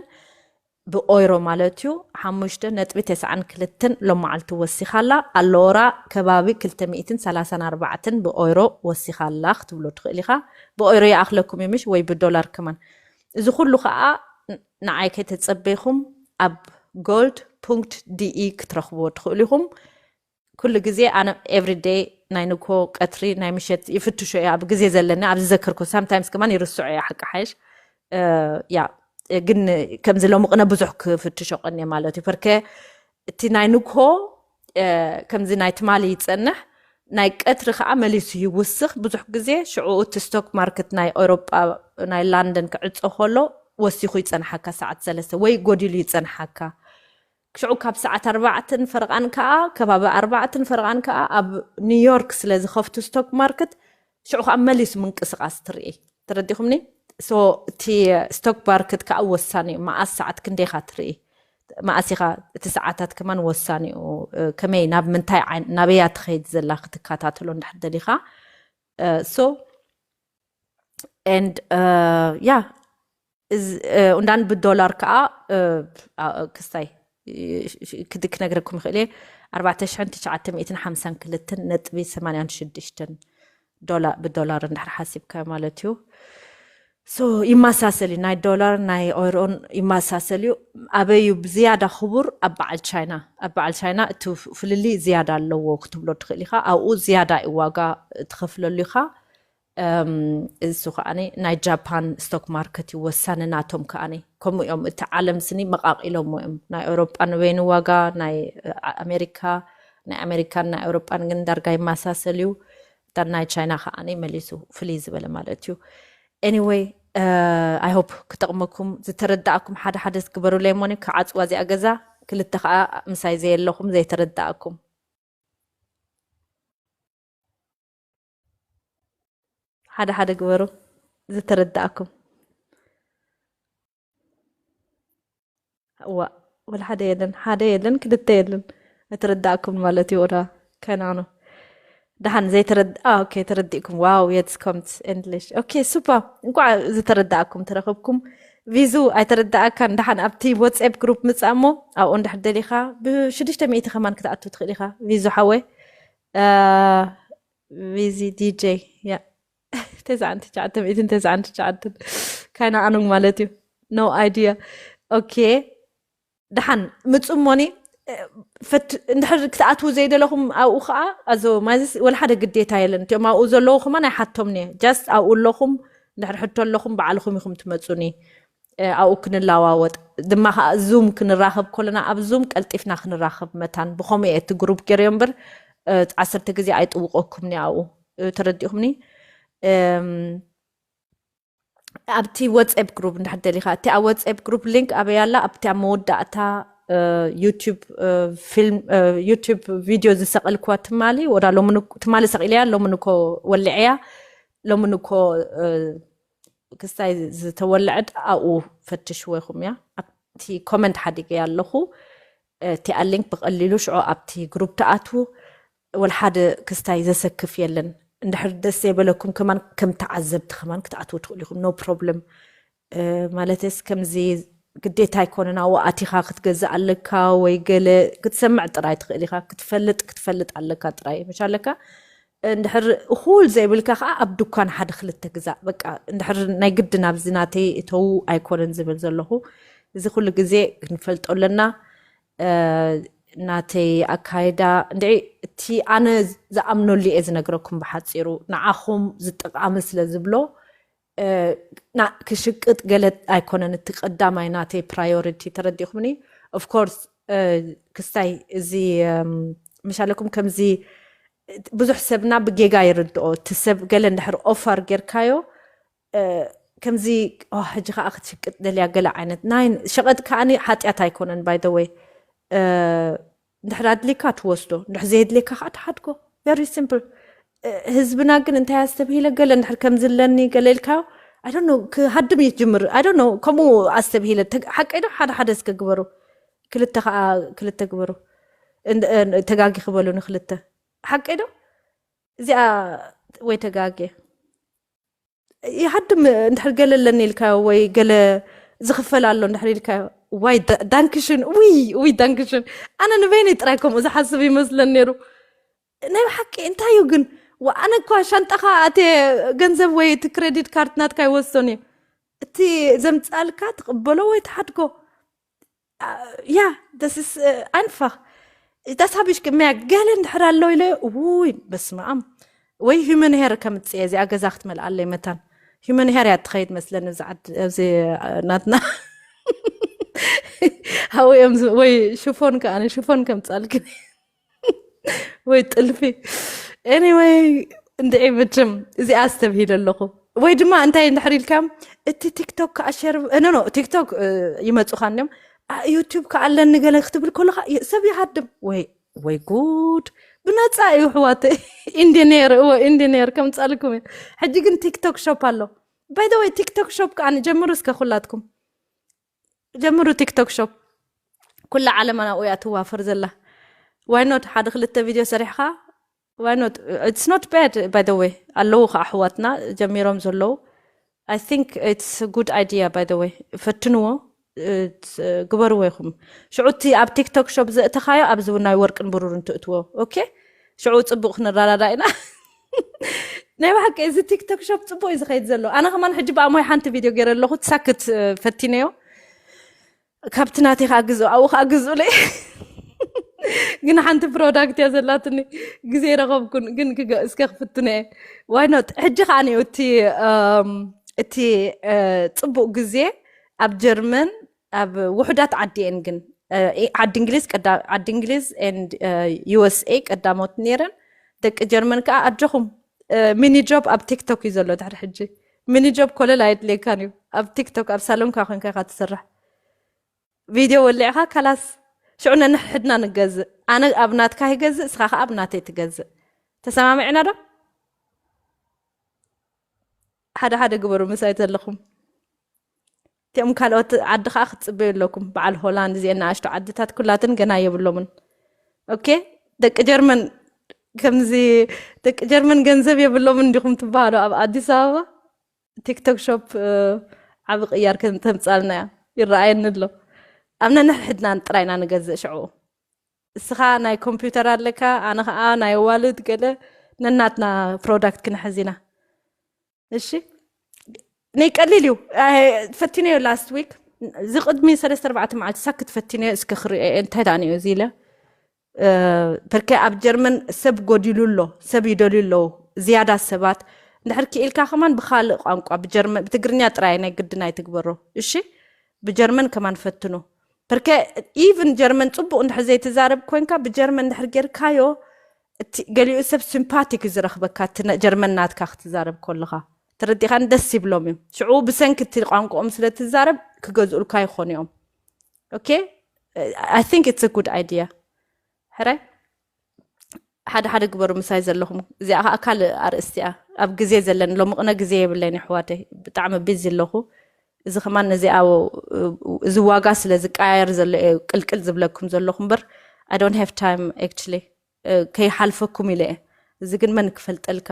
ብኦይሮ ማለት እዩ። ሓሙሽተ ነጥቢ ተስዓን ክልተን ሎም መዓልቲ ወሲኻ ኣላ። ኣሎራ ከባቢ ክልተ ሚእትን ሰላሳን ኣርባዕተን ብኦይሮ ወሲኻ ኣላ ክትብሎ ትኽእል ኢኻ። ብኦይሮ ይኣኽለኩም እዩ ምሽ ወይ ብዶላር ከማን። እዚ ኩሉ ከዓ ንዓይ ከይተፀበይኹም ኣብ ጎልድ ፑንክት ዲኢ ክትረኽብዎ ትኽእሉ ኢኹም። ኩሉ ግዜ ኣነ ኤቭሪ ደይ ናይ ንግሆ ቀትሪ ናይ ምሸት ይፍትሾ እየ ኣብ ግዜ ዘለኒ ኣብ ዝዘክርኩ ሳምታይምስ ከማን ይርስዖ እየ ሓቂ ሓይሽ። ያ ግን ከምዚ ሎሚ ቅነ ብዙሕ ክፍትሾ ቀንየ ማለት እዩ። ፐርከ እቲ ናይ ንግሆ ከምዚ ናይ ትማሊ ይፀንሕ ናይ ቀትሪ ከዓ መሊሱ ይውስኽ። ብዙሕ ግዜ ሽዑ እቲ ስቶክ ማርኬት ናይ ኤውሮጳ ናይ ላንደን ክዕፆ ከሎ ወሲኹ ይፀንሓካ ሰዓት ሰለስተ ወይ ጎዲሉ ይፀንሓካ። ሽዑ ካብ ሰዓት ኣርባዕተን ፈርቓን ከዓ ከባቢ ኣርባዕተን ፈርቓን ከዓ ኣብ ኒውዮርክ ስለ ዝኸፍቱ ስቶክ ማርኬት ሽዑ ከዓ መሊሱ ምንቅስቃስ ትርኢ። ተረዲኹምኒ? ሶ እቲ ስቶክ ማርኬት ከዓ ወሳኒ እዩ። መዓስ ሰዓት ክንደይካ ትርኢ መዓስ ኢኻ እቲ ሰዓታት ከማን ወሳኒ እዩ። ከመይ ናብ ምንታይ ናበያ ትኸይድ ዘላ ክትከታተሎ እንድሕር ደሊኻ ሶ and ያ እንዳን ብዶላር ከዓ ክስታይ ክነግረኩም ይኽእል እየ። ኣርባዕተ ሽሕን ትሽዓተ ሚእትን ሓምሳን ክልተን ነጥቢ ሰማንያን ሽዱሽተን ብዶላር እንድሕር ሓሲብካ ማለት እዩ። ሶ ይመሳሰል እዩ ናይ ዶላር ናይ ኦሮን ይመሳሰል እዩ። ኣበይ እዩ ብዝያዳ ክቡር? ኣብ በዓል ቻይና ኣብ በዓል ቻይና እቲ ፍልልይ ዝያዳ ኣለዎ ክትብሎ ትኽእል ኢኻ። ኣብኡ ዝያዳ እዩ ዋጋ ትኸፍለሉ ኢኻ። እሱ ከዓ ናይ ጃፓን ስቶክ ማርኬት እዩ ወሳኒ ናቶም ከዓ ከምኡ እዮም። እቲ ዓለም ስኒ መቃቂሎሞ እዮም ናይ ኤውሮጳ ንበይኑ ዋጋ ናይ ኣሜሪካ ናይ ኣሜሪካን ናይ ኤውሮጳን ግን ዳርጋ ይመሳሰል እዩ። እታ ናይ ቻይና ከዓ መሊሱ ፍልይ ዝበለ ማለት እዩ። Anyway I hope ክጠቕመኩም ዝተረዳእኩም ሓደ ሓደ ዝግበሩለይ ሞኒ ክዓፅዋ እዚኣ ገዛ ክልተ ከዓ ምሳይ ዘየለኹም ዘይተረዳእኩም ሓደ ሓደ ግበሩ ዝተረዳእኩም። እዋ ወላ ሓደ የለን ሓደ የለን ክልተ የለን ኣይተረዳእኩም ማለት እዩ። ወዳ ከናኖ ደሓን ዘይተረድኣ ኦኬ ተረዲእኩም ዋው የትስ ኮምት እንግሊሽ ኦኬ ሱባ እንኳዕ ዝተረዳእኩም ተረኸብኩም። ቪዙ ኣይተረዳእካን ደሓን ኣብቲ ዋትስኣፕ ግሩፕ ምፃእ እሞ ኣብኡ እንድሕር ደሊኻ ብሽዱሽተ ሚእቲ ከማን ክትኣቱ ትኽእል ኢኻ። ቪዙ ሓወይ ቪዚ ዲጀ ያ ተስዓን ትሽዓተ ሚእትን ተስዓን ትሽዓተን ካይና ኣኑግ ማለት እዩ። No idea okay ደሓን ምፁ እሞኒ ፈት እንድሕር ክትኣትዉ ዘይደለኹም ኣብኡ ከዓ ኣዞ ማዚስ ወላ ሓደ ግዴታ የለን። እቲኦም ኣብኡ ዘለዉ ከማን ኣይሓቶም እየ። ጃስት ኣብኡ ኣለኹም፣ እንድሕር ሕቶ ኣለኹም ባዕልኹም ኢኹም ትመፁኒ። ኣብኡ ክንላዋወጥ ድማ ከዓ ዙም ክንራኸብ ከለና ኣብ ዙም ቀልጢፍና ክንራኸብ መታን ብኸምኡ እየ እቲ ግሩፕ ገይረዮ እምበር ዓሰርተ ግዜ ኣይጥውቀኩም ኣብኡ። ተረዲኹምኒ? ኣብቲ ዋትስኣፕ ግሩፕ እንድሕር ደሊኻ፣ እቲ ኣብ ዋትስኣፕ ግሩፕ ሊንክ ኣበይ ኣላ? ኣብቲ ኣብ መወዳእታ ዩቱብ ፊልም፣ ዩቱብ ቪድዮ ዝሰቐልኩዋ ትማሊ ወዳ ሎምን እኮ- ትማሊ ሰቒለያ፣ ሎምን እኮ ወሊዐያ። ሎምን እኮ ክስታይ ዝተወለዐት ኣብኡ ፈትሽዎ ኢኹም እያ። ኣብቲ ኮመንት ሓዲገያ ኣለኹ። እቲ ኣሊንክ ብቐሊሉ ሽዑ ኣብቲ ግሩፕ ትኣትዉ። ወላ ሓደ ክስታይ ዘሰክፍ የለን። እንድሕር ደስ ዘይበለኩም ከማን ከም ተዓዘብቲ ከማን ክትኣትዉ ትኽእሉ ኢኹም። ኖ ፕሮብለም። ማለትስ ከምዚ ግዴታ ኣይኮነን ኣብኡ ኣቲኻ ክትገዝእ ኣለካ ወይ ገለ ክትሰምዕ ጥራይ ትኽእል ኢኻ። ክትፈልጥ ክትፈልጥ ኣለካ ጥራይ ምሽ ኣለካ። እንድሕር እኹል ዘይብልካ ከዓ ኣብ ድኳን ሓደ ክልተ ግዛእ። በቃ እንድሕር ናይ ግድን ኣብዚ ናተይ እተዉ ኣይኮነን ዝብል ዘለኹ። እዚ ኩሉ ግዜ ክንፈልጦ ኣለና። ናተይ ኣካይዳ እንድዒ እቲ ኣነ ዝኣምነሉ እየ ዝነግረኩም ብሓፂሩ። ንዓኹም ዝጠቃሚ ስለ ዝብሎ ክሽቅጥ ገለ ኣይኮነን። እቲ ቀዳማይ ናተይ ፕራዮሪቲ ተረዲኹምኒ። ኦፍኮርስ ክስታይ እዚ ምሻለኩም ከምዚ ብዙሕ ሰብና ብጌጋ ይርድኦ። እቲ ሰብ ገለ እንድሕር ኦፈር ጌርካዮ ከምዚ ሕጂ ከዓ ክትሽቅጥ ደልያ ገለ ዓይነት ናይ ሸቐጥ ከዓኒ ሓጢኣት ኣይኮነን። ባይ ወይ እንድሕር ኣድልካ ትወስዶ፣ እንድሕር ዘየድልካ ከዓ ትሓድጎ። ቨሪ ሲምፕል። ህዝብና ግን እንታይ ኣስተብሂለ ገለ እንድሕር ከም ዝለኒ ገለ ኢልካዮ ኣይ ዶንት ኖ ክሃድም እዩ ትጅምር። ኣይ ዶንት ኖ ከምኡ ኣስተብሂለ። ተግ- ሓቀይ ዶ? ሓደ ሓደ እስከ ግበሩ፣ ክልተ ከዓ ክልተ ግበሩ። እን- እን- ተጋጊ ክበሉ ንክልተ ሓቀይ ዶ? እዚኣ ወይ ተጋጌ ይሃድም እንድሕር ገለ ኣለኒ ኢልካዮ ወይ ገለ ዝኽፈል ኣሎ እንድሕር ኢልካዮ ዋይ ዳ- ዳንክሽን ውይ ውይ ዳንክሽን። ኣነ ንበይነይ ጥራይ ከምኡ ዝሓስብ ይመስለን ነይሩ። ናይ ብሓቂ እንታይ እዩ ግን? ዋ ኣነ እኳ ሻንጣኻ ኣተ ገንዘብ ወይ እቲ ክሬዲት ካርድ ናትካ ይወስዶን እዩ። እቲ ዘምፃልካ ትቕበሎ ወይ ትሓድጎ። ያ ደስስ ኣይንፋኽ። ዳሳቢሽ ቅመያ ገለ እንድሕር ኣሎ ኢለ ውይ በስመኣም። ወይ ሂመን ሄር ከምፅየ እዚኣ ገዛ ክትመልኣለይ መታን ሂመን ሄር እያ ትኸይድ መስለኒ። እዚ ዓዲ ኣብዚ ናትና ሃው እዮም ዝ- ወይ ሽፎን ከኣ ሽፎን ከምፃልክን ወይ ጥልፊ። ኤኒወይ እንድዒ ምችም እዚኣ ኣስተብሂለ ኣለኹ። ወይ ድማ እንታይ እንድሕር ኢልካዮም እቲ ቲክቶክ ከዓ ሸር ኖ ኖ ቲክቶክ ይመፁኻ እንዲም ዩቱብ ከዓ ኣለኒ ገለ ክትብል ከለካ ሰብ ይሃድም ወይ ወይ ጉድ። ብነፃ እዩ ኣሕዋት። ኢንዲኔር እዎ ኢንዲኔር ከምፃልኩም እዩ። ሕጂ ግን ቲክቶክ ሾፕ ኣሎ። ባይ ወይ ቲክቶክ ሾፕ ከዓ ንጀምሩ እስከ ኩላትኩም ጀምሩ ቲክቶክ ሾፕ። ኩላ ዓለማ ናብኡ እያ ትዋፈር ዘላ። ዋይ ኖት ሓደ ክልተ ቪድዮ ሰሪሕካ ዋይ ኖት? It's not bad by the way። ኣለዉ ከዓ ኣሕዋትና ጀሚሮም ዘለዉ። I think it's a good idea by the way። ፈትንዎ። ግበርዎ ኢኹም። ሽዑ እቲ ኣብ ቲክቶክ ሾፕ ዘእተኻዮ ኣብዚ ናይ ወርቅን ብሩርን ትእትዎ። ኦኬ ሽዑ ፅቡቅ ክንረዳዳ ኢና። ናይ ብሓቂ እዚ ቲክቶክ ሾፕ ፅቡቅ እዩ ዝኸይድ ዘሎ። ኣነ ከማን ሕጂ ብኣሞይ ሓንቲ ቪድዮ ገይረ ኣለኹ ትሳክት ፈቲነዮ። ካብቲ ናተይ ከዓ ግዝኡ ኣብኡ ከዓ ግዝኡለይ። ግን ሓንቲ ፕሮዳክት እያ ዘላትኒ። ግዜ ረኸብኩን ግን ክገ- እስከ ክፍትነ እየ። ዋይኖት ሕጂ ከዓ እዩ እቲ እም፣ እቲ እ፣ ፅቡቅ ግዜ ኣብ ጀርመን ኣብ ውሑዳት ዓዲ እየን ግን እ፣ ዓዲ እንግሊዝ ቀዳ- ዓዲ እንግሊዝ ዩኤስኤ ቀዳሞት ነይረን። ደቂ ጀርመን ከዓ ኣጆኹም። ሚኒ ጆብ ኣብ ቲክቶክ እዩ ዘሎ ድሕሪ ሕጂ። ሚኒ ጆብ ኮለል ኣየድልየካን እዩ። ኣብ ቲክቶክ ኣብ ሳሎንካ ኮንካ ኢካ ትስራሕ። ቪድዮ ወሊዕካ ካላስ ሽዑ ነንሕድና ንገዝእ። ኣነ ኣብ ናትካ ይገዝእ፣ እስኻ ከዓ ኣብ ናተይ ትገዝእ። ተሰማሚዕና ዶ? ሓደ ሓደ ግበሩ ምሳይ ዘለኹም። እቲኦም ካልኦት ዓዲ ከዓ ክትፅበዩ ኣለኩም። በዓል ሆላንድ እዚአን ንኣሽቱ ዓድታት ኩላትን ገና የብሎምን። ኦኬ ደቂ ጀርመን ከምዚ ደቂ ጀርመን ገንዘብ የብሎምን እንዲኹም ትበሃሉ ኣብ ኣዲስ ኣበባ። ቲክቶክ ሾፕ ዓብ ቅያር ተምፃልና እያ ይረኣየኒ ኣሎ። ኣብ ነንሕድናን ጥራይና ንገዝእ ሽዑ እስኻ ናይ ኮምፒውተር ኣለካ ኣነ ከዓ ናይ ዋልት ገለ ነናትና ፕሮዳክት ክንሕዝ ኢና። እሺ ናይ ቀሊል እዩ። ፈቲነዮ ላስት ዊክ ዝቅድሚ ሰለስተ ኣርባዕተ መዓልቲ ሳክት ፈቲነዮ እስከ ክሪኦ እንታይ ዳኣ ነዮ እዚ ኢለ እ፣ ፐርከ ኣብ ጀርመን ሰብ ጎዲሉ ኣሎ፣ ሰብ ይደልዩ ኣለዉ፣ ዝያዳ ሰባት። እንድሕር ክኢልካ ከማን ብኻልእ ቋንቋ፣ ብጀርመን፣ ብትግርኛ ጥራይ ናይ ግድን ኣይትግበሮ። እሺ? ብጀርመን ከማን ፈትኖ። ፐርከ ኢቭን ጀርመን ጽቡቕ እንድሕር ዘይትዛረብ ኮንካ፣ ብጀርመን እንድሕር ጌርካዮ፣ እቲ ገሊኡ ሰብ ሲምፓቲክ እዩ ዝረኽበካ፣ እቲ ነ-፣ ጀርመን ናትካ ክትዛረብ ከለኻ። ተረዲኻን? ደስ ይብሎም እዮም። ሽዑ ብሰንኪ እቲ ቋንቋኦም ስለ ትዛረብ ክገዝኡልካ ይኾኑ እዮም። ኦኬ? I think it's a good idea። ሕራይ? ሓደ ሓደ ግበሩ ምሳይ ዘለኹም። እዚኣ ኸኣ ካልእ ኣርእስቲ እያ። ኣብ ግዜ ዘለኒ፣ ሎሚ ቅነ ግዜ የብለይን ኣሕዋተይ። ብጣዕሚ ቢዚ ኣለኹ። እዚ ከማን ነዚኣ፣ እዚ ዋጋ ስለ ዝቀያየር ዘሎ እየ ቅልቅል ዝብለኩም ዘለኹ እምበር፣ I don't have time actually። እ፣ ከይሓልፈኩም ኢለ እየ። እዚ ግን መን ክፈልጠልካ?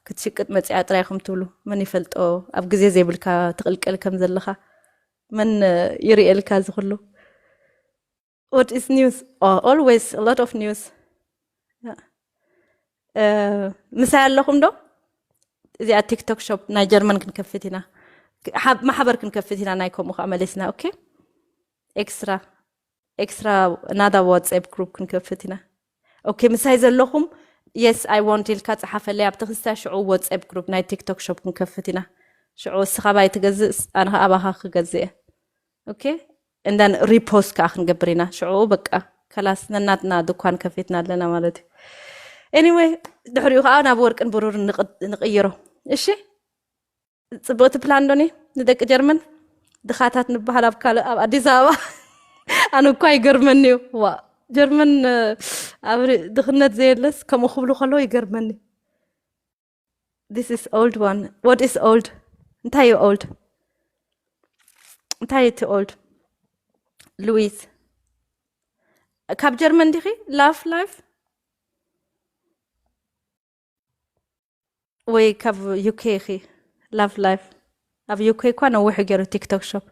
ክትሽቅጥ መጺኣ ጥራይ ኢኹም ትብሉ። መን ይፈልጦ? ኣብ ግዜ ዘይብልካ ትቕልቀል ከም ዘለኻ። መን፣ እ፣ ይርእየልካ እዚ ኩሉ? What is news? Oh, always a lot of news። ያ። እ፣ ምሳይ ኣለኹም ዶ? እዚኣ ቲክቶክ ሾፕ ናይ ጀርመን ክንከፍት ኢና። ሓብ-፣ ማሕበር ክንከፍት ኢና፣ ናይ ከምኡ ከኣ መሊስና። ኦኬ? ኤክስትራ፣ ኤክስትራ ናዳ ዋትስኣፕ ግሩፕ ክንከፍት ኢና። ኦኬ፣ ምሳይ ዘለኹም፣ yes, I want ኢልካ ጸሓፈለይ ኣብቲ ክስታይ፣ ሽዑ ዋትስኣፕ ግሩፕ ናይ ቲክቶክ ሾፕ ክንከፍት ኢና። ሽዑ እስኻ ባይ ትገዝእ፣ ኣነ ኸኣ ኣባኻ ክገዝእ እየ። ኦኬ? And then ሪፖስት ከኣ ክንገብር ኢና። ሽዑ በቃ ከላስ ነናትና ድኳን ከፊትና ኣለና ማለት እዩ። ኤኒወይ፣ ድሕሪኡ ከኣ ናብ ወርቅን ብሩርን ንቕ-፣ ንቕይሮ። እሺ? ጽብቕቲ ፕላን ዶኒ ንደቂ ጀርመን ድኻታት ንበሃል ኣብ ካልእ ኣብ ኣዲስ ኣበባ። ኣነ እኳ ይገርመኒ እዩ። ዋ፣ ጀርመን፣ እ፣ ኣብ ሪ-፣ ድኽነት ዘየለስ ከምኡ ክብሉ ከለዉ ይገርመኒ። This is old one። What is old? እንታይ እዩ ኦልድ? እንታይ እዩ እቲ ኦልድ? ሉዊስ፣ ካብ ጀርመን ዲኺ? ላፍ ላይፍ ወይ ካብ ዩ ኬ ኢኺ? ላፍ ላይፍ ኣብ ዩ ኬ እኳ ነዊሑ ገይሩ ቲክቶክ ሾፕ።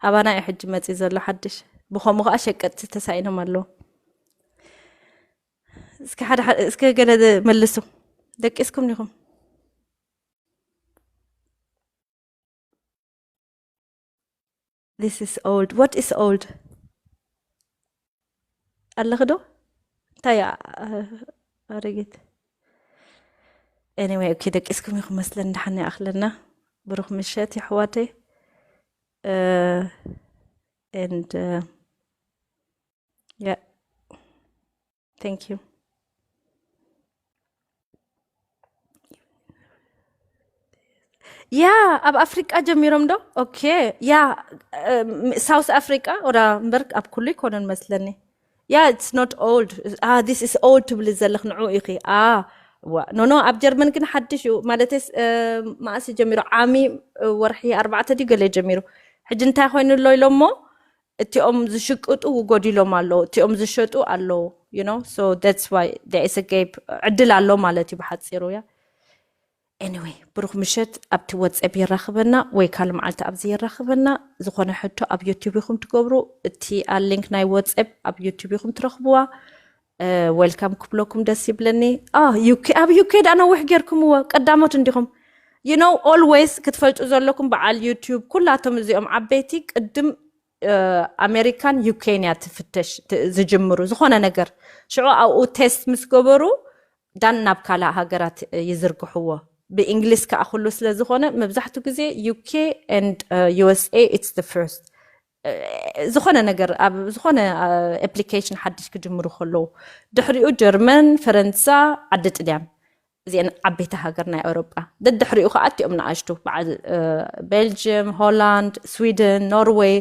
ኣባና እዩ ሕጂ መጺኡ ዘሎ ሓድሽ። ብኸምኡ ኸኣ ሸቀጥቲ ተሳኢኖም ኣለዉ። እስኪ ሓደ ሓደ፣ እስኪ ገለ መልሱ። ደቂስኩም ዲኹም? This is old። What is old? ኣለኺ ዶ? እንታይ እያ፣ እ፣ ኣረጊት? ኤኒወይ፣ ኦኬ፣ ደቂስኩም ኢኹም መስለኒ። ደሓን ይኣኽለና። ብሩኽ ምሸት የሕዋተይ። እ፣ and፣ እ፣ yeah። Thank you። ያ፣ ኣብ ኣፍሪቃ ጀሚሮም ዶ? ኦኬ። ያ፣ እ፣ ሳውስ ኣፍሪቃ ወዳ እምበር ኣብ ኩሉ ይኮነን መስለኒ። ያ፣ it's not old። አ፣ this is old ትብሊ ዘለኽ ንዑ ኢኺ። አ፣ ዋ፣ ኖ፣ ኖ፣ ኣብ ጀርመን ግን ሓድሽ እዩ። ማለተስ፣ እ፣ መኣስ ጀሚሩ? ዓሚ፣ እ፣ ወርሒ ኣርባዕተ ድዩ ገለ ጀሚሩ? ሕጂ እንታይ ኮይኑ ኣሎ ኢሎሞ? እቲኦም ዝሽቅጡ ጎዲሎም ኣለዉ፣ እቲኦም ዝሸጡ ኣለዉ፣ you know? So that's why there is a gap። ዕድል ኣሎ ማለት እዩ ብሓጺሩ፣ ያ። ኤኒወይ፣ ብሩኽ ምሸት። ኣብቲ ወጸብ የራኽበና ወይ ካልእ መዓልቲ ኣብዚ የራኽበና። ዝኾነ ሕቶ ኣብ ዩቲዩብ ኢኹም ትገብሩ፣ እቲ ሊንክ ናይ ወጸብ ኣብ ዩቲዩብ ኢኹም ትረኽብዋ። እ፣ ዌልካም ክብለኩም ደስ ይብለኒ። አ፣ ዩ ኬ፣ ኣብ ዩ ኬ ደኣ ነዊሕ ጌርኩምዎ፣ ቀዳሞት እንዲኹም። You know, always ክትፈልጡ ዘለኩም በዓል ዩቲዩብ፣ ኩላቶም እዚኦም ዓበይቲ ቅድም፣ እ፣ ኣሜሪካን ዩ ኬን እያ ትፍተሽ፣ ት-፣ ዝጅምሩ ዝኾነ ነገር። ሽዑ ኣብኡ ቴስት ምስ ገበሩ፣ ዳን ናብ ካልእ ሃገራት፣ እ፣ ይዝርግሕዎ። ብእንግሊዝ ከኣ ኩሉ ስለ ዝኾነ፣ መብዛሕትኡ ግዜ ዩ ኬ and፣ እ፣ ዩ ኤስ ኤ፣ it's the first። እ፣ ዝኾነ ነገር፣ ኣብ ዝኾነ፣ እ፣ ኣፕሊኬሽን ሓድሽ ክጅምሩ ከለዉ፣ ድሕሪኡ ጀርመን፣ ፈረንሳ፣ ዓዲ ጥልያን። እዚአን ዓበይቲ ሃገር ናይ ኣውሮጳ። ደድሕሪኡ ኸዓ እቲኦም ንኣሽቱ፣ በዓል፣ እ፣ ቤልጅየም፣ ሆላንድ፣ ስዊድን፣ ኖርዌይ፣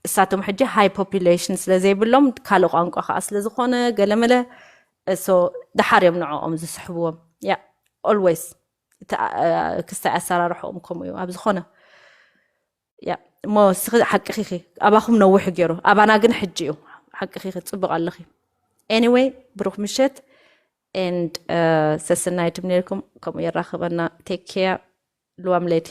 እሳቶም ሕጂ ሃይ ፖፑሌሽን ስለ ዘይብሎም፣ ካልእ ቋንቋ ኸዓ ስለ ዝኾነ፣ ገለመለ፣ እ፣ ሶ፣ ደሓር እዮም ንዕኦም ዝስሕብዎም። ያ፣ ኦልዌይስ። እቲ፣ እ፣ ክስታይ ኣሰራርሕኦም ከምኡ እዩ። ኣብ ዝኾነ፣ ያ፣ እሞ እስኺ ሓቅኺ ኢኺ። ኣባኹም ነዊሑ ገይሩ። ኣባና ግን ሕጂ እዩ። ሓቅኺ ኢኺ፣ ጽቡቕ ኣለኺ። ኤኒወይ፣ ብሩኽ ምሸት። And፣ እ፣ ሰስናይ ትምኔልኩም ከምኡ የራኽበና። ቴክ ኬር። ልዋም ለይቲ።